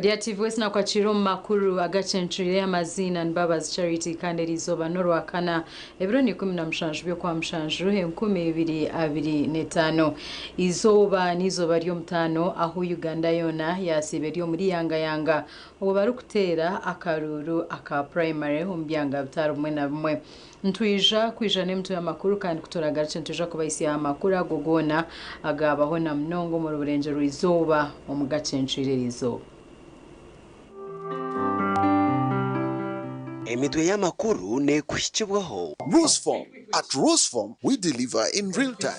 Ori aha TV West nakwakira omu makuru agacencwire amaziina ni Mbabazi Charity kandi eriizooba n'orwakana ebiro ni 17 by'okwamushanju 2025. Eizooba n'eizooba ry'omutaano ahu Uganda yoona yasiiba eri omuri yanga yanga obwo barikuteera akaruuru aka purayimare omu byanga bitari bimwe na bimwe. Nitwija kwija n'emitwe y'amakuru kandi ku turagarukye nitwija kubahisya aha makuru ago goona agaabaho na munonga omuri Burengyerwa-izooba omu gacencwire eriizooba. Emitwe y'amakuru neekuhikibwaho. Rusform, At Rusform, we deliver in real time.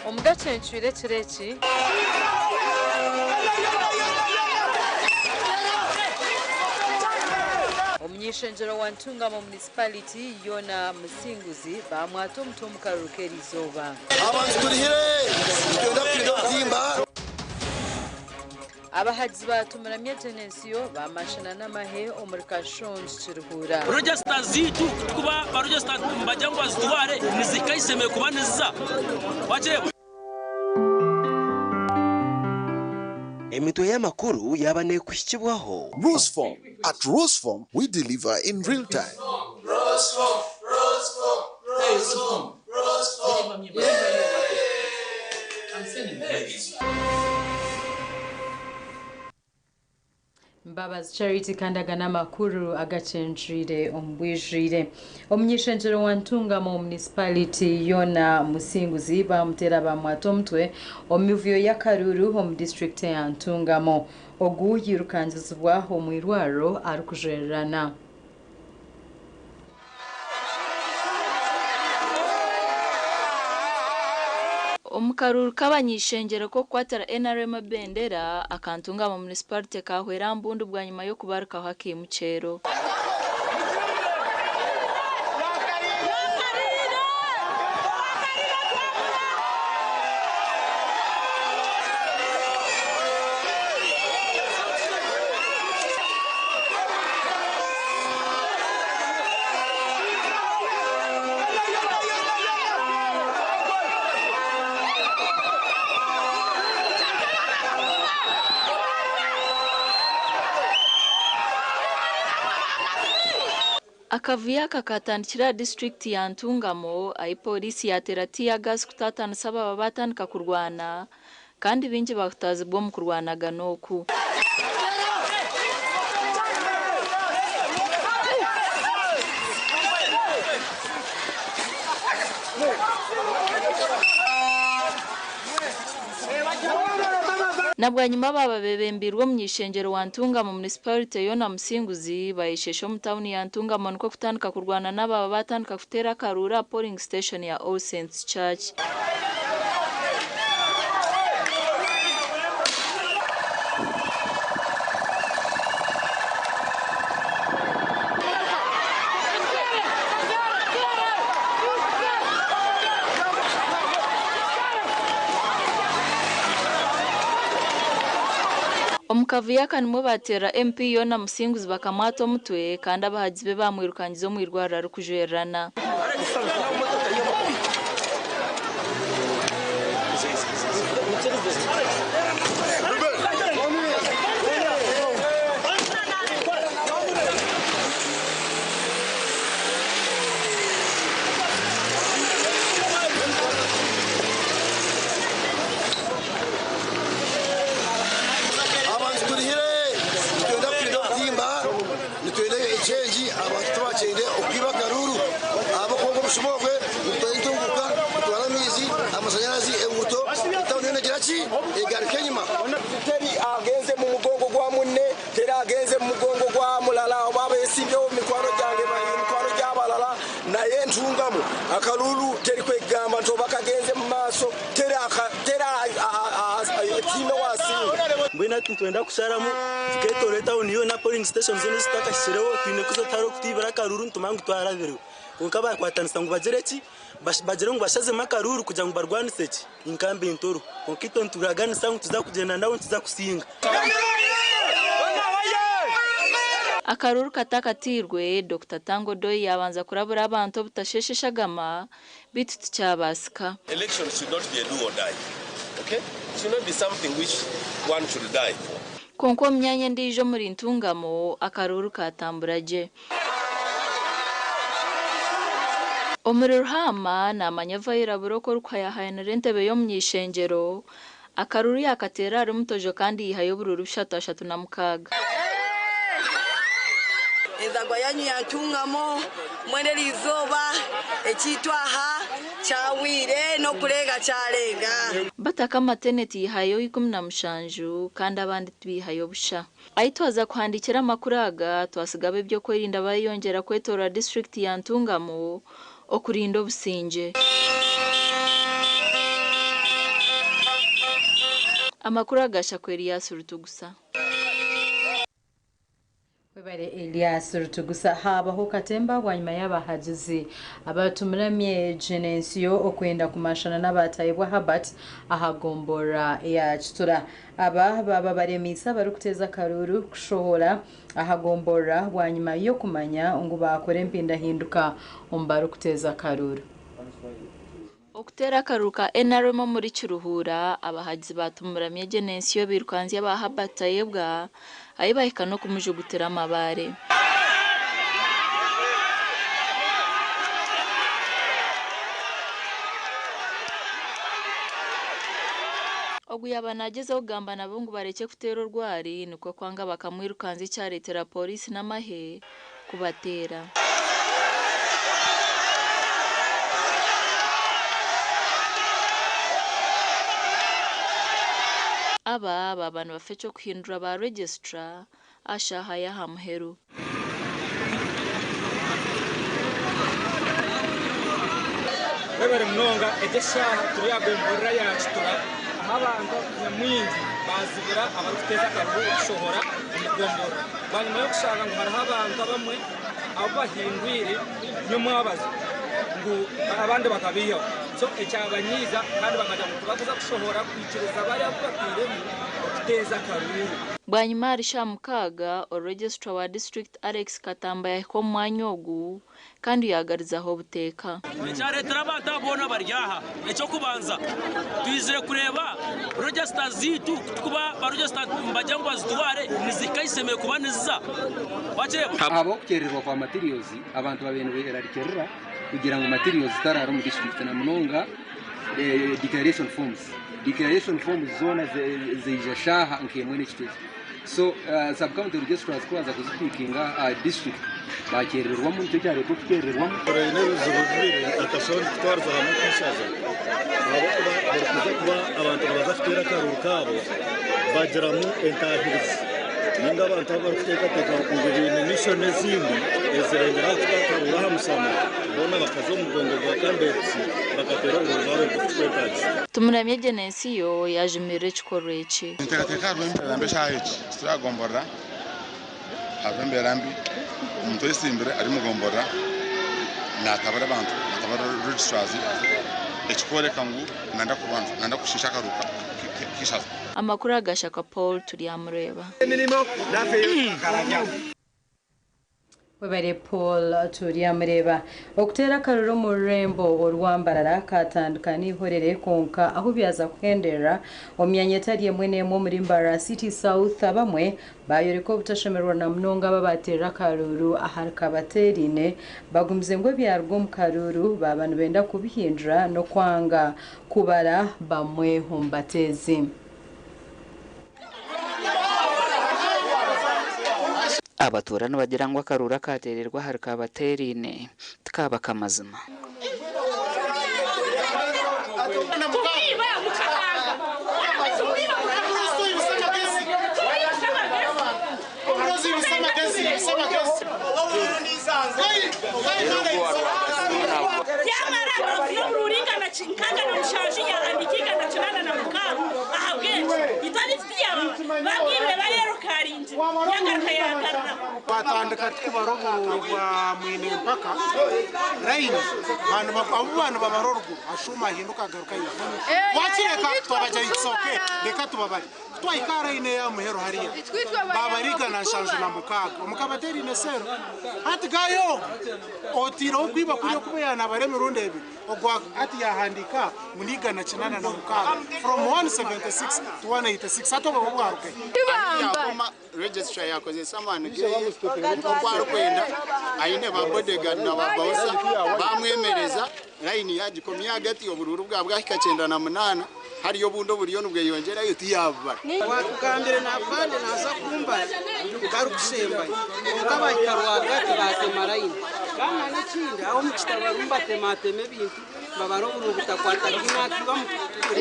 Omu gacencwire ekiro eki. Omuny'eishengyero wa Ntungamo Municipality, Yona Musinguzi baamwata omutwe omu karuru k'eriizooba. Abantu turihire nitwenda kurinda obutimba. Abahagizi ba Tumuramye Genensio baamashana n'amahe omuri Kashongi Kiruhura. Register zaitu kuba ba register nibagira ngu bazitware nizihika ahi kuba niziza wakireeba. Emitwe y'amakuru yaaba neekuhikibwaho. Rusform, At Rusform, we deliver in real time. Mbabazi Charity kandi aga n'amakuru agacencwire omu bwijwire. Omuny'eishengyero wa Ntungamo Municipality Yona Musinguzi baamuteera baamwata omutwe omu mivuyo y'akaruuru omu disiturikiti eya Ntungamo. Ogu yairukangizibwa omu irwariro arikujwererana. Omu karuuru k'abany'eishengyero k'okukwatira NRM ebendera, aka Ntungamo Munisiparite kaahwera mbundu bwanyima y'okubarukaho akaimukyero. Akavuyo aka kaatandikira aha disiturikiti ya Ntungamo ahi pooriisi yaateera tiya gaasi kutaatanisa ababa baatandika kurwana kandi baingi baahutaazibwa omu kurwanagana oku. Na bwanyima abaaba beebembeirwe omuny'eishengyero wa Ntungamo Munisiparite Yona Musinguzi bayesheesha omu tauni ya Ntungamo nikwo kutandika kurwana n'abaaba baatandika kuteera akaruuru aha polling station ya All Saints Church. Omu kavuyo aka nimwo baateerera MP Yona Musinguzi bakamwata omutwe kandi abahagizi be baamwirukangiza omu irwariro arikujwererana. Abantu turihire nitwenda kurinda obutimba, nitwenda echengi abantu tibakyenda okwiba akaruru ahabw'okuba obushuma obwe nibutwara entunguka, butwara amaizi, amashanyarazi, enguuto, etawuni yoona egira ki? Egaruka enyima. Teri agenze mu mugongo gwa munne, teri agenze mu mugongo gwa mulala oba abesimbyewo mu mikwano gyange mikwano gy'abalala naye ntungamu akaluulu teri kwegamba nti oba kagenze mu maaso teri tiine waasinga. Mbwenu hati nitwenda kusharamu tuketoorora etawuni yoona polling station zoona ezitakahikireho twine kuza tihariho kutwibira akaruuru nitumanya ngu twarabirwe kwonka bakwatanisa ngu bagire ki bagire ngu bashazemu akaruuru kugira ngu barwanise ki inkambi ntoro kwonka itwe nituraganisa ngu nituza kugyenda nabo nituza kusinga. Akaruru katakatirwe Dr. Tango Doi yabanza kurabura abantu obutashesheshagama bitu tikyabasika. Election should not be a do or die. Okay? It should not be something which one should die for. Konko myanya ndijo muri Ntungamo akaruru katambura je. Omuri Ruhama namanya vayirabura ko rukwayahayanira entebe y'omunyishengero akaruru yakatera ari mutojo kandi yihayo obururu 336. Enzagwa yanyu ya Ntungamo mwene lizoba ekitwaha kyawire n'okurenga kyarenga. Bataka amateneti yihayo 17 kandi abandi bihayo busha. Aitwaza kuhandikira amakuru aga twasigabe ebyo kwerinda bayongera kwetora district ya Ntungamo okurinda obusinge. Amakuru agasha kweri Rutugusa. Webare Elias Rutugusa. Habaho katemba bwanyuma y'abahagizi abatumuramye Genensio okwenda kumashana n'abatayibwa Herbert ahagombora ya Kitura. Aba baba baremisa barikuteza karuru kushohora ahagombora bwanyuma yo kumanya ngu bakora empindahinduka omu barikuteza karuru. Okutera akaruru ka NRM muri Kiruhura abahagizi batumuramye Genensio birukanzya ba Herbert Tayebwa ayi bahika no kumujugutira amabare. Ogu yaba nagezeho kugamba nabo ngu bareke kutera orwari nikwo kwanga bakamwirukanza icyaretera polisi n'amahe kubatera. Aba babantu bafecho kuhindura ba registrar ashaha ya hamuheru. Webare munonga egeshaha turiyagomborera ya Kitura abantu nyamwingi bazibira abarikuteza akaruru okushohora omugombora. Bwanyuma y'okushanga ngu hariho abantu abamwe abo bahindwire nyomwabazi ngu abandi bakabihaho. So ekyabanyiiza kandi bakagira ngu tubakuza kushohora kwikiriza bari abu batwiremu okuteza akaruru. Bwanyuma hari sha 6 o registrar wa district Alex Katamba yahika omu mwanya ogu kandi yagarizaho obuteeka. Ekyareetera abantu aboona bari aha ekyokubanza twizire kureeba register ziitu kuba ba register mbagira ngu bazitware nizikaisemeye kuba niziza. Wakireba? Ahabw'okukyerererwa kwa materials abantu babene berarikerera kugira ngu materials zitarara omu district na munonga declaration forms. Declaration forms zona zeija shaha nk'emwe n'ekitezi. So sub-county registrars kubaza kuzipikinga district bakyerererwamu nicyo kyareeta okukyerererwamu. Turine ebizibu bibiri atasobola kutwariza hamwe nk'ishaza ahabw'okuba barikuza kuba abantu nibaza kuteera akaruru kaabo bagiramu entahirizi ninga abantu abu barikuteekateeka ngu baine mission ezindi ezirengera aha kutakarura aha musana boona bakaza omu mugongo gwa candidates bakateera obururu bwabo nk'okukikwetaagisa. Tumuramye Genensio yajumirira ekikorwa eki. Enteekateeka hariho embeera mbi eshaaha egi tituragomborora hariho embeera mbi omuntu oyesimbire arimugomborora natabara abantu natabara registrars ekikworeka ngu nanda kubanza nanda kushiisha akaruru k'ishaza. Amakuru agashaka Paul Turyamureba. Webare Paul Turyamureba. Okutera akaruru omu rurembo orwambarara katandika n'ihorere konka aho byaza kuhenderera omu myanya etari emwe n'emwe omuri Mbarara City South abamwe bayoreka obutashemererwa na munonga babaterera akaruru ahari kabaterine bagumize ngu ebyaruga omu karuru baba nibenda kubihindura n'okwanga kubara bamwe omu bateezi. Abatura nibagira ngu akaruru akatererwa ahari kabaterine tikaba kamazima. Yagaruka yagarura. Twatandika tukubara obururu bwa mwine mpaka line bantu abo bantu babara oruguru ashuma ahinduka agaruka yifuza wakireka twabagira it's okay, reka tubabare. Twahika line ya muhero hariya babarigana 76 omukabaterine sero ati gayo otiro okwiba kuri okuba yanabara emirundi ebiri ogwa ati yahandika munigana 86 from 176 to 186 atoba obwaruke. Yakoma registrar yakozesa amaani geye nkoku arikwenda, aine ba bodyguard na ba bouncer bamwemereza line yagikomya hagati, obururu bwa bwahika 98, hariyo obundi oburiyo nibweyongyerayo tiyabubara. Watugambire nafande naza kumbara nkarikusembayo, konka bahika rwagati batema layini. Kandi n'ekindi, aho omu kitabo barimu batematema ebintu, babara obururu butakwatagine.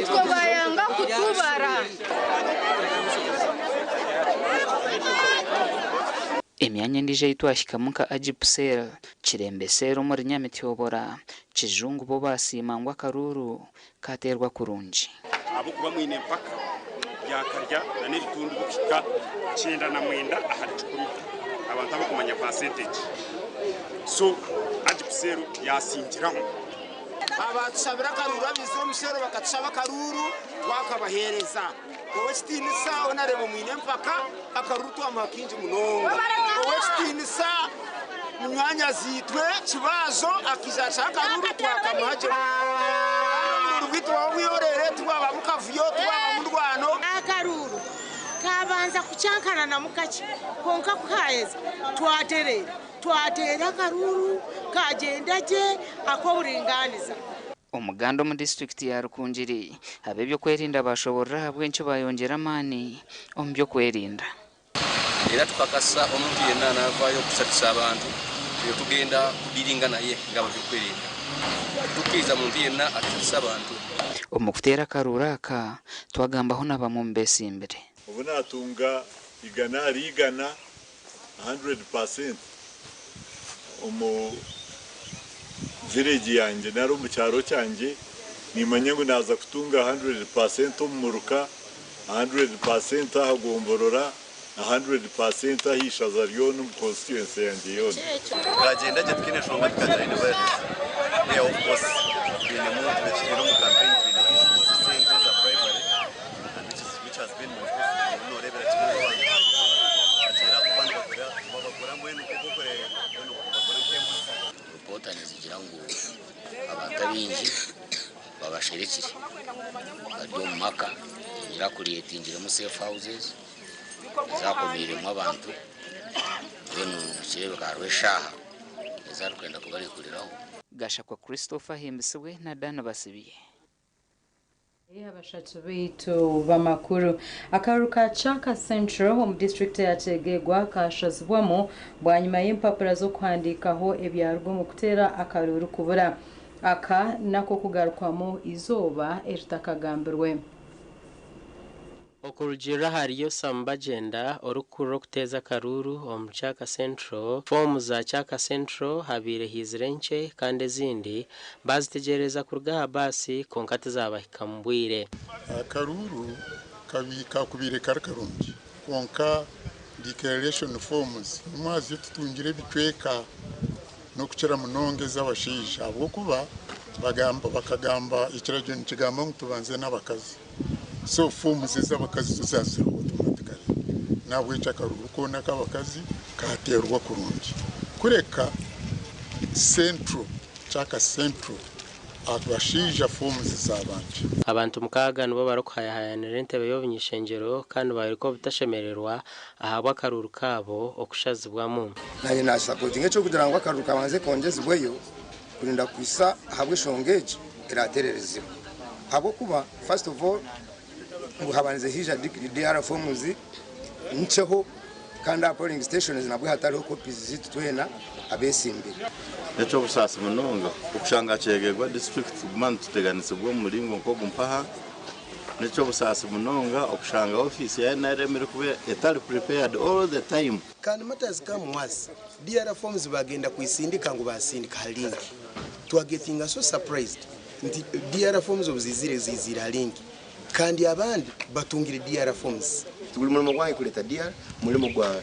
Itwe bayanga kutubara. Emyanya endiijo ei twahikamu nka Agip Cell, Kirembe Cell omuri Nyamityobora, Kijungu bo basiima ngu akaruuru kateerwa kurungi. Ahabw'okuba mwine empaka byakarya na n'ebitundu bikuhika 99 ahari 100 abantu abakumanya percentage, so Agip Cell yasingiraho. Abatushabira akaruru abizire omushero bakatushaba akaruru twakabahereza. Owekitiinisa onareba mwine empaka akaruru twamuha kingi munonga. Owekitiinisa munywanya zitwe kibazo akiza ashaka akaruru twakamuha gye. Obururu bwitu wabwiyorere, tibwaba mukavuyo, tibwaba mundwano. Akaruru kabanza kucyankana na mukaki, konka kuhayeza twaterera, twatera akaruru kagenda gye ak'oburinganiza. Omuganda omu disitulikiti ya Rukungiri, ab'ebyokwerinda bashoborera ahabw'enki bayongyera amaani omu byokwerinda. Era tukakasa omuntu yenna anaavaayo okusatisa abantu eyo tugenda kudiringa naye ng'ababyokwerinda, tukkiriza muntu yenna atasatisa abantu. Omu kuteera akaruuru aka twagambaho na bamwe omu beesimbire. Obu natunga 100%, 100% omu village yangye nari omu kyaro kyangye, nimanya ngu naza kutunga 100% omu muruka, 100% aha gomborora, 100% aha ishaza ryona omu constituency yangye yoona. Turagenda gye twine enshonga tukagira ine violence. We of course twinemu tukiri omu campaign, twine issues sente za bribery and which has been manifested. Norebera kimwe abantu bagira abandi bagura babagura mbwenu nk'okore mbwenu bagura nk'embuzi. Ripoota nizigira ngu abantu abaingi babasherekire bari omu maka, yongera kureetingiremu safe houses ezakomeiremu abantu. Mbwenu kireebeka hariho eshaaha ezarikwenda kubarekuriraho. Gashakwa Christopher ahimbisibwe na Dan Basibiye. Abashatu baitu bamakuru, akaruru ka Kyaka Central omu disitulikiti ya Kyegegwa kashazibwamu bwanyuma y'empapura z'okuhandiikaho ebyaruga omu kuteera akaruru kubura. Aka nako kugarukwamu izooba eritakagambirwe. Okurugirira ahari Yosam Bagyenda, orikukurira okuteeza akaruuru omu Kyaka Central, foomu za Kyaka Central habaire haizire nkye kandi ezindi bazitegyereza kuruga aha baasi kwonka tizabahika mu bwire. Akaruru kakubaire kari karungi, kwonka declaration forms nimwazyo tutungire ebicweka n'okukira munonga ez'abashaija, ahabw'okuba bagamba bakagamba ekiragiro nikigamba ngu tubanze n'abakazi, so forms ez'abakazi zo zaziriho automatically. Nahabwekyo akaruru koona ak'abakazi kateerwa kurungi, kureka Central, Kyaka Central, abashaija forms zabanje. Abantu 6 nibo barikuhayahayanira entebe y'obunyishengyero kandi bayoreka obutashemererwa ahabw'akaruuru kaabo okushazibwamu. Nanye nasupportinga ekyokugira ngu akaruru kabanze kongezibweyo kurinda kwisa ahabw'enshonga egi eratererezibwa, ahabwokuba first of all ngu habanze hija DR forms nceho kandi aha polling stations nabwo hatariho copies zitu twena abesimbire. Ekyobusaasi munonga okushanga Kyegegwa district tuguma nituteganisibwa omu muringo nk'ogu mpaha. Nekyobusaasi munonga okushanga ofiisi ya NRM erikuba etari prepared all the time. Kandi matters come worse, DR forms bagenda kuisindika ngu basindika ha link. Twagetinga so surprised nti DR forms obuzizire zizira link kandi abandi batungire DR forms. Tiguri mulimo gwange kuleta DR, mulimo gwa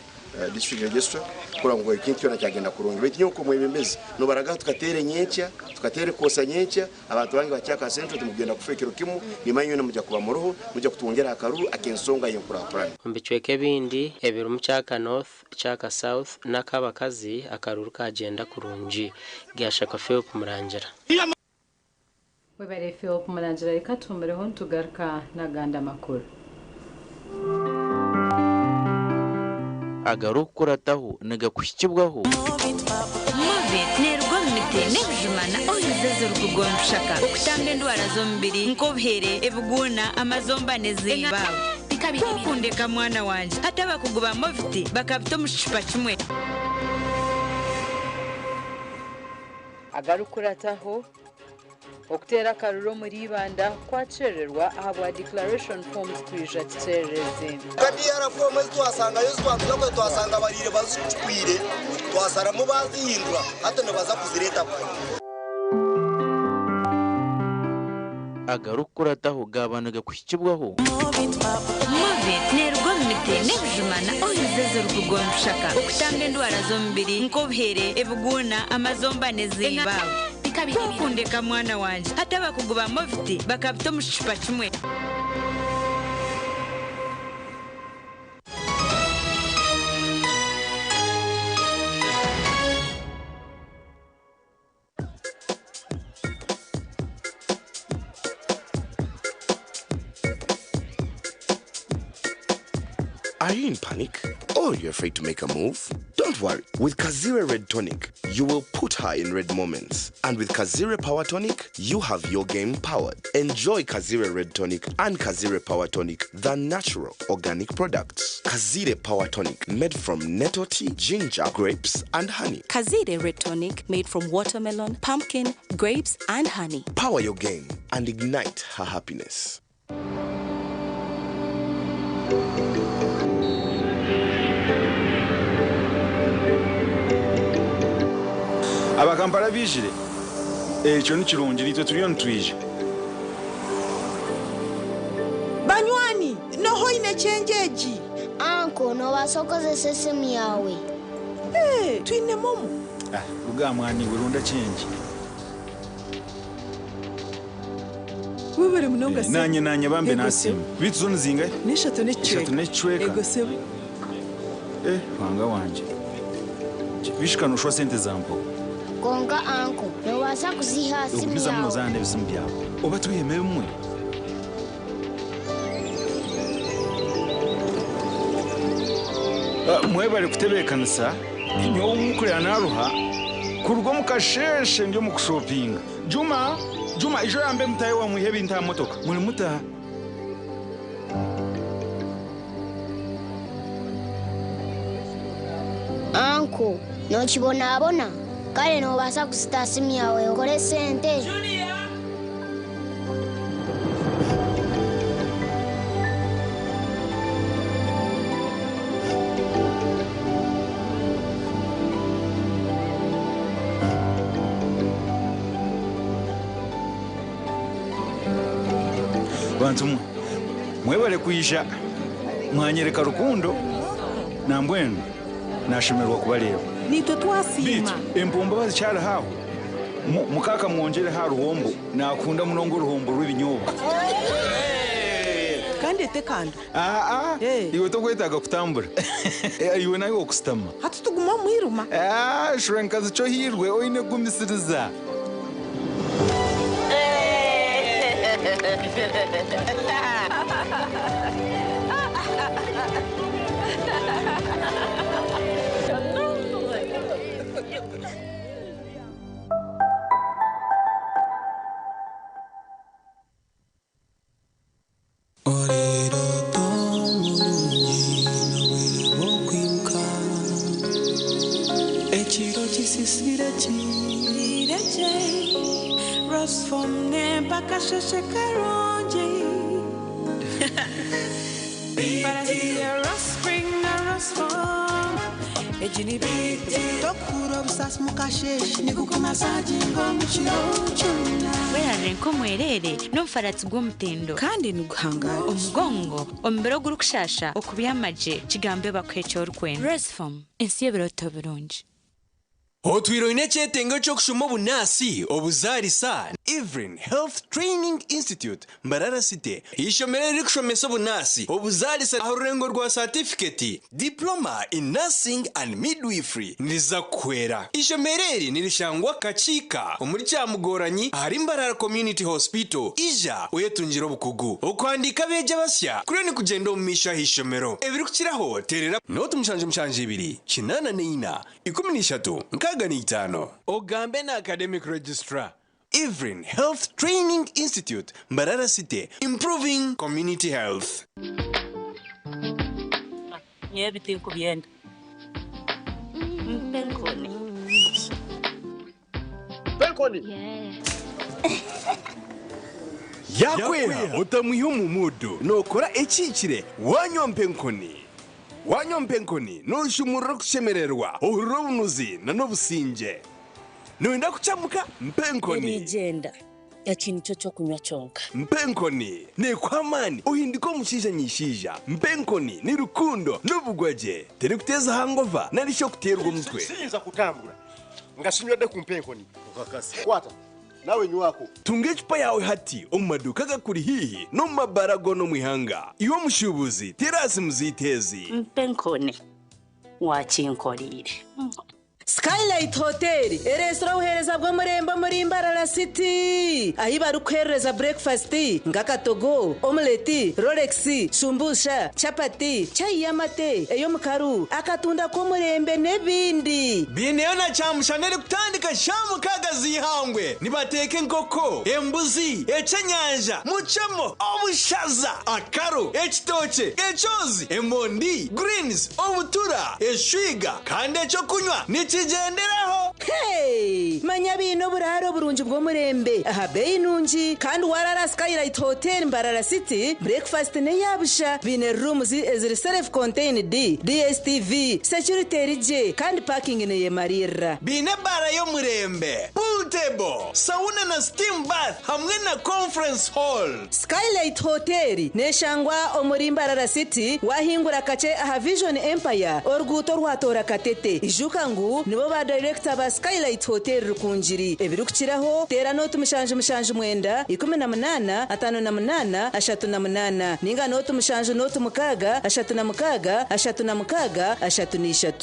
district registrar kurora ngu ekintu kyona kyagenda kurungi. Baitu nyowe nk'omwebembezi nobaraga tukateera enyenkya, tukateera ekoosa nyenkya, abantu bange ba Kyaka Central timugenda kufa ekiro kimu, nimanya nyowe mujja kuba muroho, mujja kutwongera akaruru ak'ensonga y'enkurakurana. Omu bicweka ebindi ebirimu Kyaka North, Kyaka South n'akabakazi akaruru kagyenda kurungi. Gashaka Philp Murangira. Webare Philp Murangira, reka tuhumireho nitugaruka n'agandi amakuru. Agarikukurataho nigakuhikibwaho. Movit neeruga omu miti n'ebijuma na oils ezirikuruga omu bishaka okutamba endwara z'omubiri nk'obuhere, ebiguuna, amazomba n'ezimba. Ku okundeka mwana wangye, hati abakugu ba Movit bakabita omu kicupa kimwe. Agarikukurataho, okuteera akaruru omuri Ibanda kwakyererwa ahabwa declaration forms kwija kikyererezi. DR form ezi twasangayo zitwatuza kwe twasanga bariire bazicwire, twasaramu bazihindura, hati nibaza kuzireeta bwanyima. Agarikukurataho gaba nigakuhikibwaho. Movit neeruga omu miti n'ebijuma na oils ezirikuruga omu bishaka okutamba endwara z'omubiri nk'obuhere, ebiguuna, amazomba n'ezimba. Ku okundeka mwana wangye, hati abakugu ba Movit bakabita omu kicupa kimwe. Are you in panic? Or you're afraid to make a move? Don't worry. With Kazire Red Tonic, you will put her in red moments. And with Kazire Power Tonic, you have your game powered. Enjoy Kazire Red Tonic and Kazire Power Tonic, the natural organic products. Kazire Power Tonic, made from nettle tea, ginger, grapes, and honey. Kazire Red Tonic, made from watermelon, pumpkin, grapes, and honey. Power your game and ignite her happiness. Abakampala bijire, ekyo ni kirungi, nitwe turiyo nitwija. Banywani, noho ine change egi? Uncle, nobaasa okozesa esimu yawe. Hey, twine MoMo. Ah, ruga mwani, burunda change. Webare munonga. Nanye nanye bambe. Ego. Nasiima. Bitu zo nizingahe? N'eshatu n'ekicweka. Eshatu n'ekicweka. Ego sebo. Eh, wanga wanje bishika nushwa sente zampo. Konka uncle, nobaasa kuziha simu Okumiza muno. yawe. Zana ebisimu byawe oba twiheme bimwe. Ah, mwebale kutebeekanisa. Nyowe omukurira naruha kuruga omu kasheshe, ndi omu kushopinga. Juma, Juma, ijo yambe mutahe wamwihe ebintu aha motoka muri mutaha. Uncle, nokibonabona kale nobaasa kuzita simu yawe okore sente. Bantu mwe, mwebale kwija mwanyereka rukundo, nambwenu nashemerwa kubareeba. Nitwe twasiima. Bitu empombo bazikyari haho. Mukaka mwongere ha ruhombo, nakunda munonga uruhombo rw'ibinyobwa. Kandi etekando. Aa, iwe tokwetaaga kutambura. Eh, iwe nawe okusitama. Hati tuguma mwiruma. Ah, shura nkazi cyo hirwe oine kugumisiriza. Ekiro kisisire kireche Rosfom mpaka sheshe karungi. But I see a rose spring, a rose form. Egi ni biti Tokura obusasi mukasheshe Nigukumasaginga omukiro kyona Werarire nk'omwereere n'omufaratsi gw'omutindo. Kandi niguhangara. Omugongo, omubiri ogurikushasha, okubyama gye, kigambe bakuhe eki orikwenda. Rose-form, ensi y'ebirooto birungi. Otwire oine ekyetengo ky'okushoma obunaasi, obuzaarisa, Evelyn Health Training Institute, Mbarara City, eishomero eririkushomesa obunaasi, obuzaarisa aha rurengo rwa saatifiketi, Diploma in Nursing and Midwifery, niriza kukuhwera. Eishomero eri nirishangwa Kakiika omuri Kyamugoranyi ahari Mbarara Community Hospital. Ija oyetungire obukugu. Okuhandiika abeegi abasya kuriyo nikugyenda omu maisho aha ishomero. Ebirikukiraho teerera. Nooti 772 84 13 65. Ogambe na Academic Registrar, Evelyn Health Training Institute, Mbarara City, Improving Community Health. Nyowe ebi tinkubyenda. Mpa enkoni. Mpa enkoni. Yakwera otamwiha omu muudu nokora ekihikire wanywa mpa enkoni. Wanywa mpa enkoni noshumurura okushemererwa, ohurira obunuzi na n'obusingye. Noyenda kukyamuka? Mpa enkoni. Erigyenda. Eki nikyo ky'okunywa kyonka. Mpa enkoni nekuha amaani ohindike omushaija nyishaija. Mpa enkoni ni rukundo n'obugwagye. Terikuteeza hangova nari shi okuteerwa omutwe. Siyinza kutambura nga sinywedde ku mpa enkoni. Kwata nawe nywako. Tunga ecupa yaawe hati omu maduuka agakuri haihi n'omu mabaara goona omu ihanga. Iwe omushuubuzi, teera aha simu zaitu ezi. Mpa enkoni wakinkoreire. Skylight Hotel ereetsire obuheereza bw'omurembe omuri Mbarara City ahi barikukuheerereza burekifasiti nk'akatogo, omuleti, rolex, shumbusha, chapati, chai y'amate, ey'omukaru, akatunda k'omurembe n'ebindi. Baineyo na kyamushana erikutandika shaaha mukaaga z'eihangwe. Nibateeka enkoko, embuzi, eky'enyanja, mucemo, obushaza, akaro, ekitookye, ekyozi, emondi, greens, obutura, eshwiga kandi eky'okunywa nikigyenderaho. Hey! Manya baine oburaaro burungi bw'omurembe aha beeyi nungi kandi waraara Skylight Hotel Mbarara City, breakfast n'eya busha. Baine rooms eziri self contained, DSTV, security eri gye kandi parking neyemariirira. Baine ebaara y'omurembe, pool table, sauna na steam bath hamwe na conference hall. Skylight Hotel neshangwa omuri Mbarara City wahingura kakye aha Vision Empire oruguuto orwatoora Katete. Ijuka ngu nibo ba dayirekita ba Skylight Hotel Rukungiri. Ebirikukiraho teera nooti 779 18 58 38 ninga nooti 7 nooti 6 36 36 33.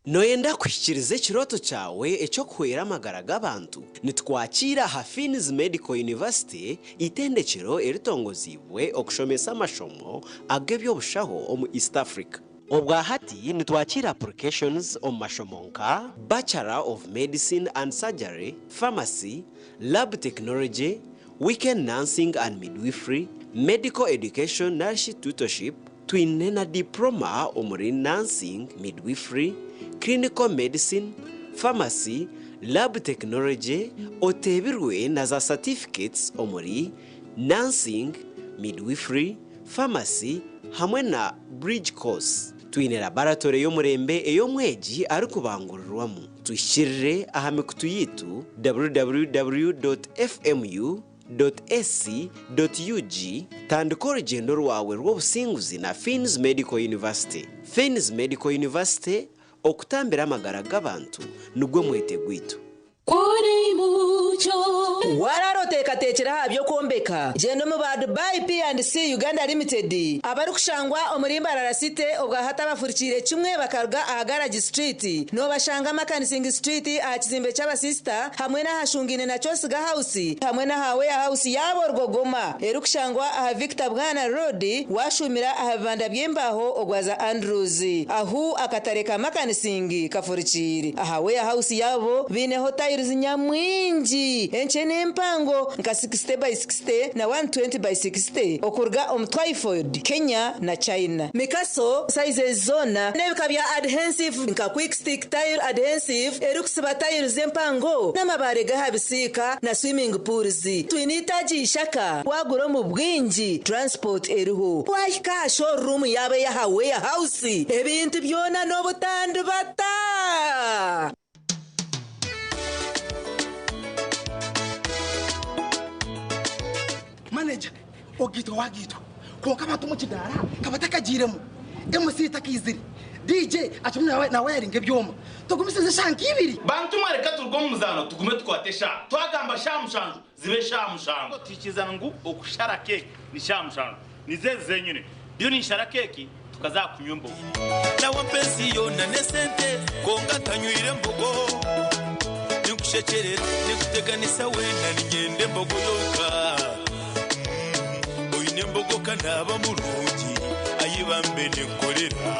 Nooyenda kuhikiiriza ekirooto kyawe eky'okuhwera amagara g'abantu? Nitukwakiira aha Fiins Medical University, eitendekyero eritongoziibwe okushomesa amashomo ag'eby'obushaho omu East Africa. Obwa hati nitwakiira applications omu mashomo nka, Bachelor of Medicine and Surgery, Pharmacy, Lab Technology, Weekend Nursing and Midwifery, Medical Education narishi Tutorship, Twine na Diploma omuri Nursing, Midwifery, Clinical Medicine, Pharmacy, Lab Technology, oteebirwe na za Certificates omuri Nursing, Midwifery, Pharmacy hamwe na Bridge Course. Twine Laboratory y'omurembe ei omwegi arikubangurirwamu. Tuhikirire aha mikutu yaitu www.fmu. Ac.ug Tandika orugyendo rwawe rw'obusinguzi na Fiins Medical University. Fiins Medical University, okutambira amagara g'abantu nigwo mwete gwaitu. Waraara oteekateekire aha by'okwombeka? Gyenda omu ba Dubai P&C Uganda Limited abarikushangwa omuri Mbarara City obwahati abafurikiire kimwe bakaruga aha Garage Street. Noobashanga Makanising Street aha kizimbe ky'abasisita hamwe n'ahashungaine na Kyosiga House hamwe n'aha Warehouse yaabo Rwogoma erikushangwa aha Victor Bwana Road washuumira aha bibanda by'embaaho ogwaza Andrews ahu akatare ka Makanising kafurikiire. Aha Warehouse yaabo baineho tiles nyamwingi. bwingi enkye n'empango nka 60 by 60 na 120 by 60 okuruga omu Twyford, Kenya na China. Mikaso sizes zoona n'ebika bya adhensive nka quick stick tile adhensive erikusiba tiles empango n'amabaare g'aha bisiika na swimming pools. Twine eitaagi Ishaka waagura omu bwingi transport eriho. Waahika aha showroom yaabo ey'aha warehouse ebintu byona n'obutandibata. Manager, ogaitwa wagaitwa kwonka abantu omu kidaara ka batakagiiremu, MC takaizire, DJ akirimu nawayaringa ebyoma. Tugumisirize eshaaha nk'ibiri. Bantu mwe reka turuge omu muzaano tugume tukwate eshaaha. Twagamba shaaha mushanju zibe shaaha mushanju. Twikiriza ngu okushara keeki ni shaaha mushanju. Nizo ezi zenyine. Ndiyo ninshara keeki tukaza aha kunywa embogo. Nawe ampa ensi yoona n'esente kwonka ntanywire mbogo. Ninkushekyerera, ninkuteganisa weena niinyenda embogo yonka. Oine embogo ka naaba murungi, ai bambe ninkukorera.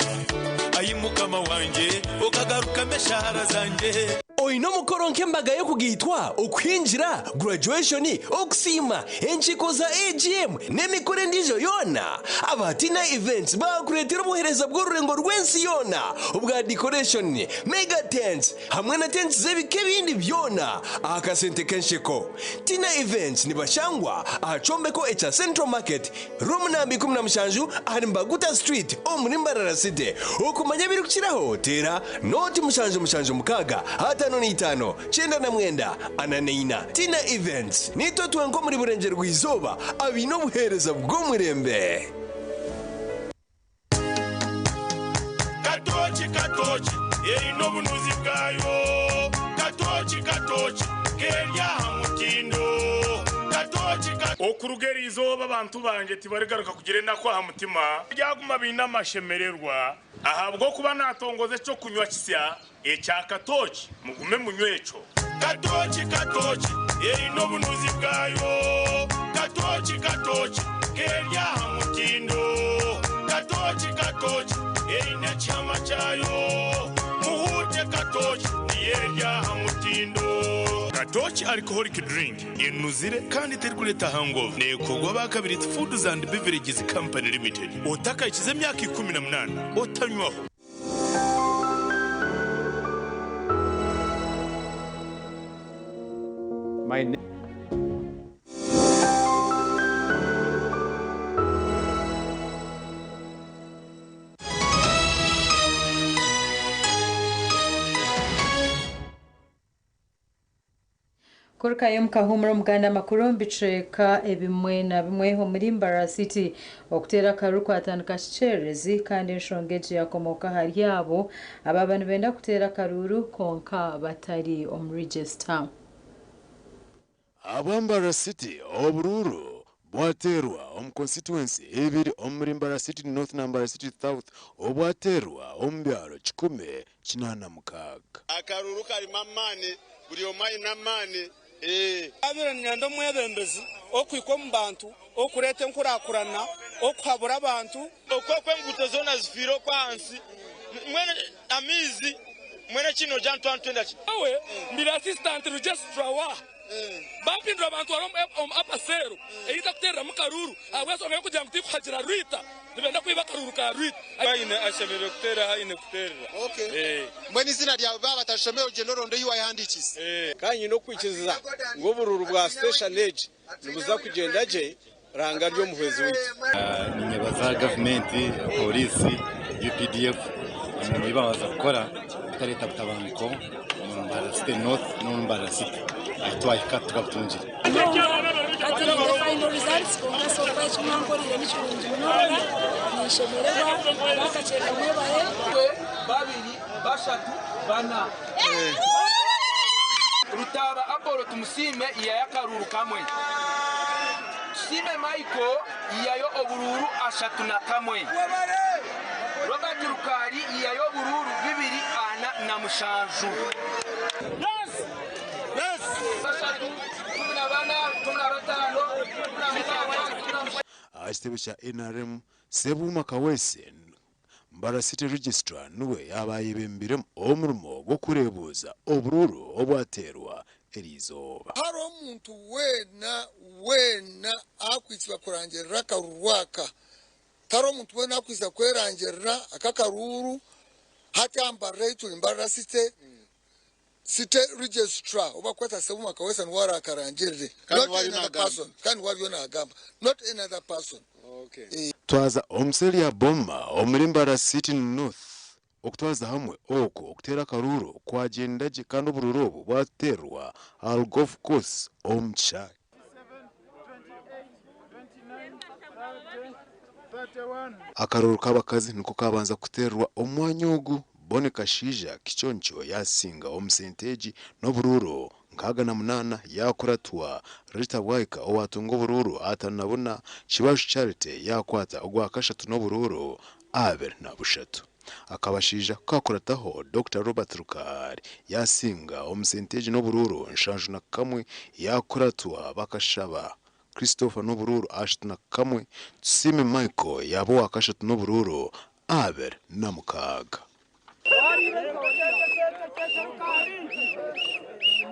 Ai Mukama wangye, okagarukamu eshaara zangye. Oine omukoro nk'embaga y'okugaitwa, okuhingira, graduation, okusiima, enkiiko za AGM n'emikoro endiijo yoona? Aba Tina Events baakureetera obuheereza bw'orurengo rw'ensi yoona obwa decoration, mega tents hamwe na tents z'ebika ebindi byona aha kasente k'ensheko. Tina Events nibashangwa aha kyombeko ekya Central Market, Room namba 17 ahari Mbaguta Street omuri Mbarara City. Okumanya ebirikukiraho teera nooti 776 55 99 44. Tina Events, Niitwe twenka omuri Burengyerwa-izooba abaine obuheereza bw'omurembe. Katooki katooki eine obunuzi bwayo Katooki katooki keri aha mutindo Katooki ka. Okuruga eri izooba abantu bangye tibarigaruka kugira enaku aha mutima, baryaguma baine amashemererwa, ahabw'okuba naatongoza eky'okunywa kisya ekya katooki, mugume munywe ekyo. Katooki katooki eine obunuzi bwayo Katooki katooki keri aha mutindo Katooki katooki eine ekihama kyayo Muhuute katooki niyo eri aha mutindo. Katooki Alcoholic Drink enuzire kandi terikureeta hangover neekorwa aba Kabiriiti Foods and Beverages Company Limited. Otakahikize emyaka 18 otanywaho. My name. Kurukayo mukahuumura omuganda amakuru omu bicweka ebimwe na bimwe omuri Mbarara City. Okuteera akaruru kwatandika kikyererezi kandi enshonga egi yakomooka ahari abo abaaba nibenda kuteera akaruru kwonka batari omu register. Ahabwa Mbarara City, oburuuru bwateerwa omu constituency ibiri omuri Mbarara City North na Mbarara City South obwateerwa omu byaro 186. Akaruru karimu amaani, buri omwe aine amaani. Naabaire niinyenda omwebembezi orikuhika omu bantu, orikureeta enkurakurana, orikuhabura abantu. Oku oku enguuto zoona zifiire oku ahansi, mbwenu amaizi, mbwenu ekindi noogira ngu twaba nitwenda ki? Nyowe ndi assistant registrar wa bampindura bantwara omu upper cell ei ntakuteereramu karuuru ahabw'enshonga y'okugira ngu tikuhagira Rwita nibenda kwiba akaruuru ka Rwita. Aine ashemereire kuteerera ahu aine kuteerera. Mbwenu eiziina ryawe baaba batarishomire ogyende oronde ei waayehandiikiise. Kandi nyine okwikiriza ngu oburuuru bwa siteshoni egi nibuza kugyenda gye, Ruhanga ari omuhwezi waitu. Ninyebaza gavumenti, pooriisi, UPDF emirimo ei baabaasa kukora kutareeta butabanguko omu Mbarara City North n'omu Mbarara City ahu twahika tukabutungire. Hati nyine final results kwonka so far eki mwankoreire ni kirungi munonga ninshemererwa ab'akakyeka mwebare. Babiri, bashatu, bana. Rutaaba Apollo Tumusiime ihayo akaruuru kamwe. Tusiime Michael ihayo oburuuru 31. Robert Rukaari ihayo oburuuru 247. Aha kitebe kya nrm, Ssebuuma Kaweesi, Mbarara City Registrar niwe yaaba ayebembiremu omurimo gw'okureebuuza oburuuru obwateerwa eriizooba. Hariho omuntu weena weena akwitsibwa kurangirira akaruru aka? Tihariho omuntu weena akwitsa kwerangirira aka akaruuru? Hati aha Mbarara ei turi, Mbarara City, City Registrar ou barikweta Sebuma Kaweesa niwe araakarangirire. Kandi Not niwe any ariyo other naagamba. person. Kandi niwe ariyo naagamba. Not any other person. Twaza omu seeri ya Boma omuri Mbarara City North. Okutwaza hamwe oku okuteera akaruuru kwagyenda gye kandi oburuuru obu bwateerwa ahari Golf Course omu kishaayi. Akaruuru k'abakazi niko kaabanza kuteerwa omu mwanya ogu, Bonny Kashaija Kiconco yaasinga omu sente egi n'oburuuru 68 yaakuratwa Rita Bwaika owaatunga oburuuru 54, Kibaju Charity yaakwata ogwa kashatu n'oburuuru 23. Akabashaija ku kaakurataho Dokita Robert Rukaari yaasinga omu sente egi n'oburuuru 71 yaakuratwa Bakashaba Christopher n'oburuuru 31, Tusiime Michael yaaba owa kashatu n'oburuuru 26.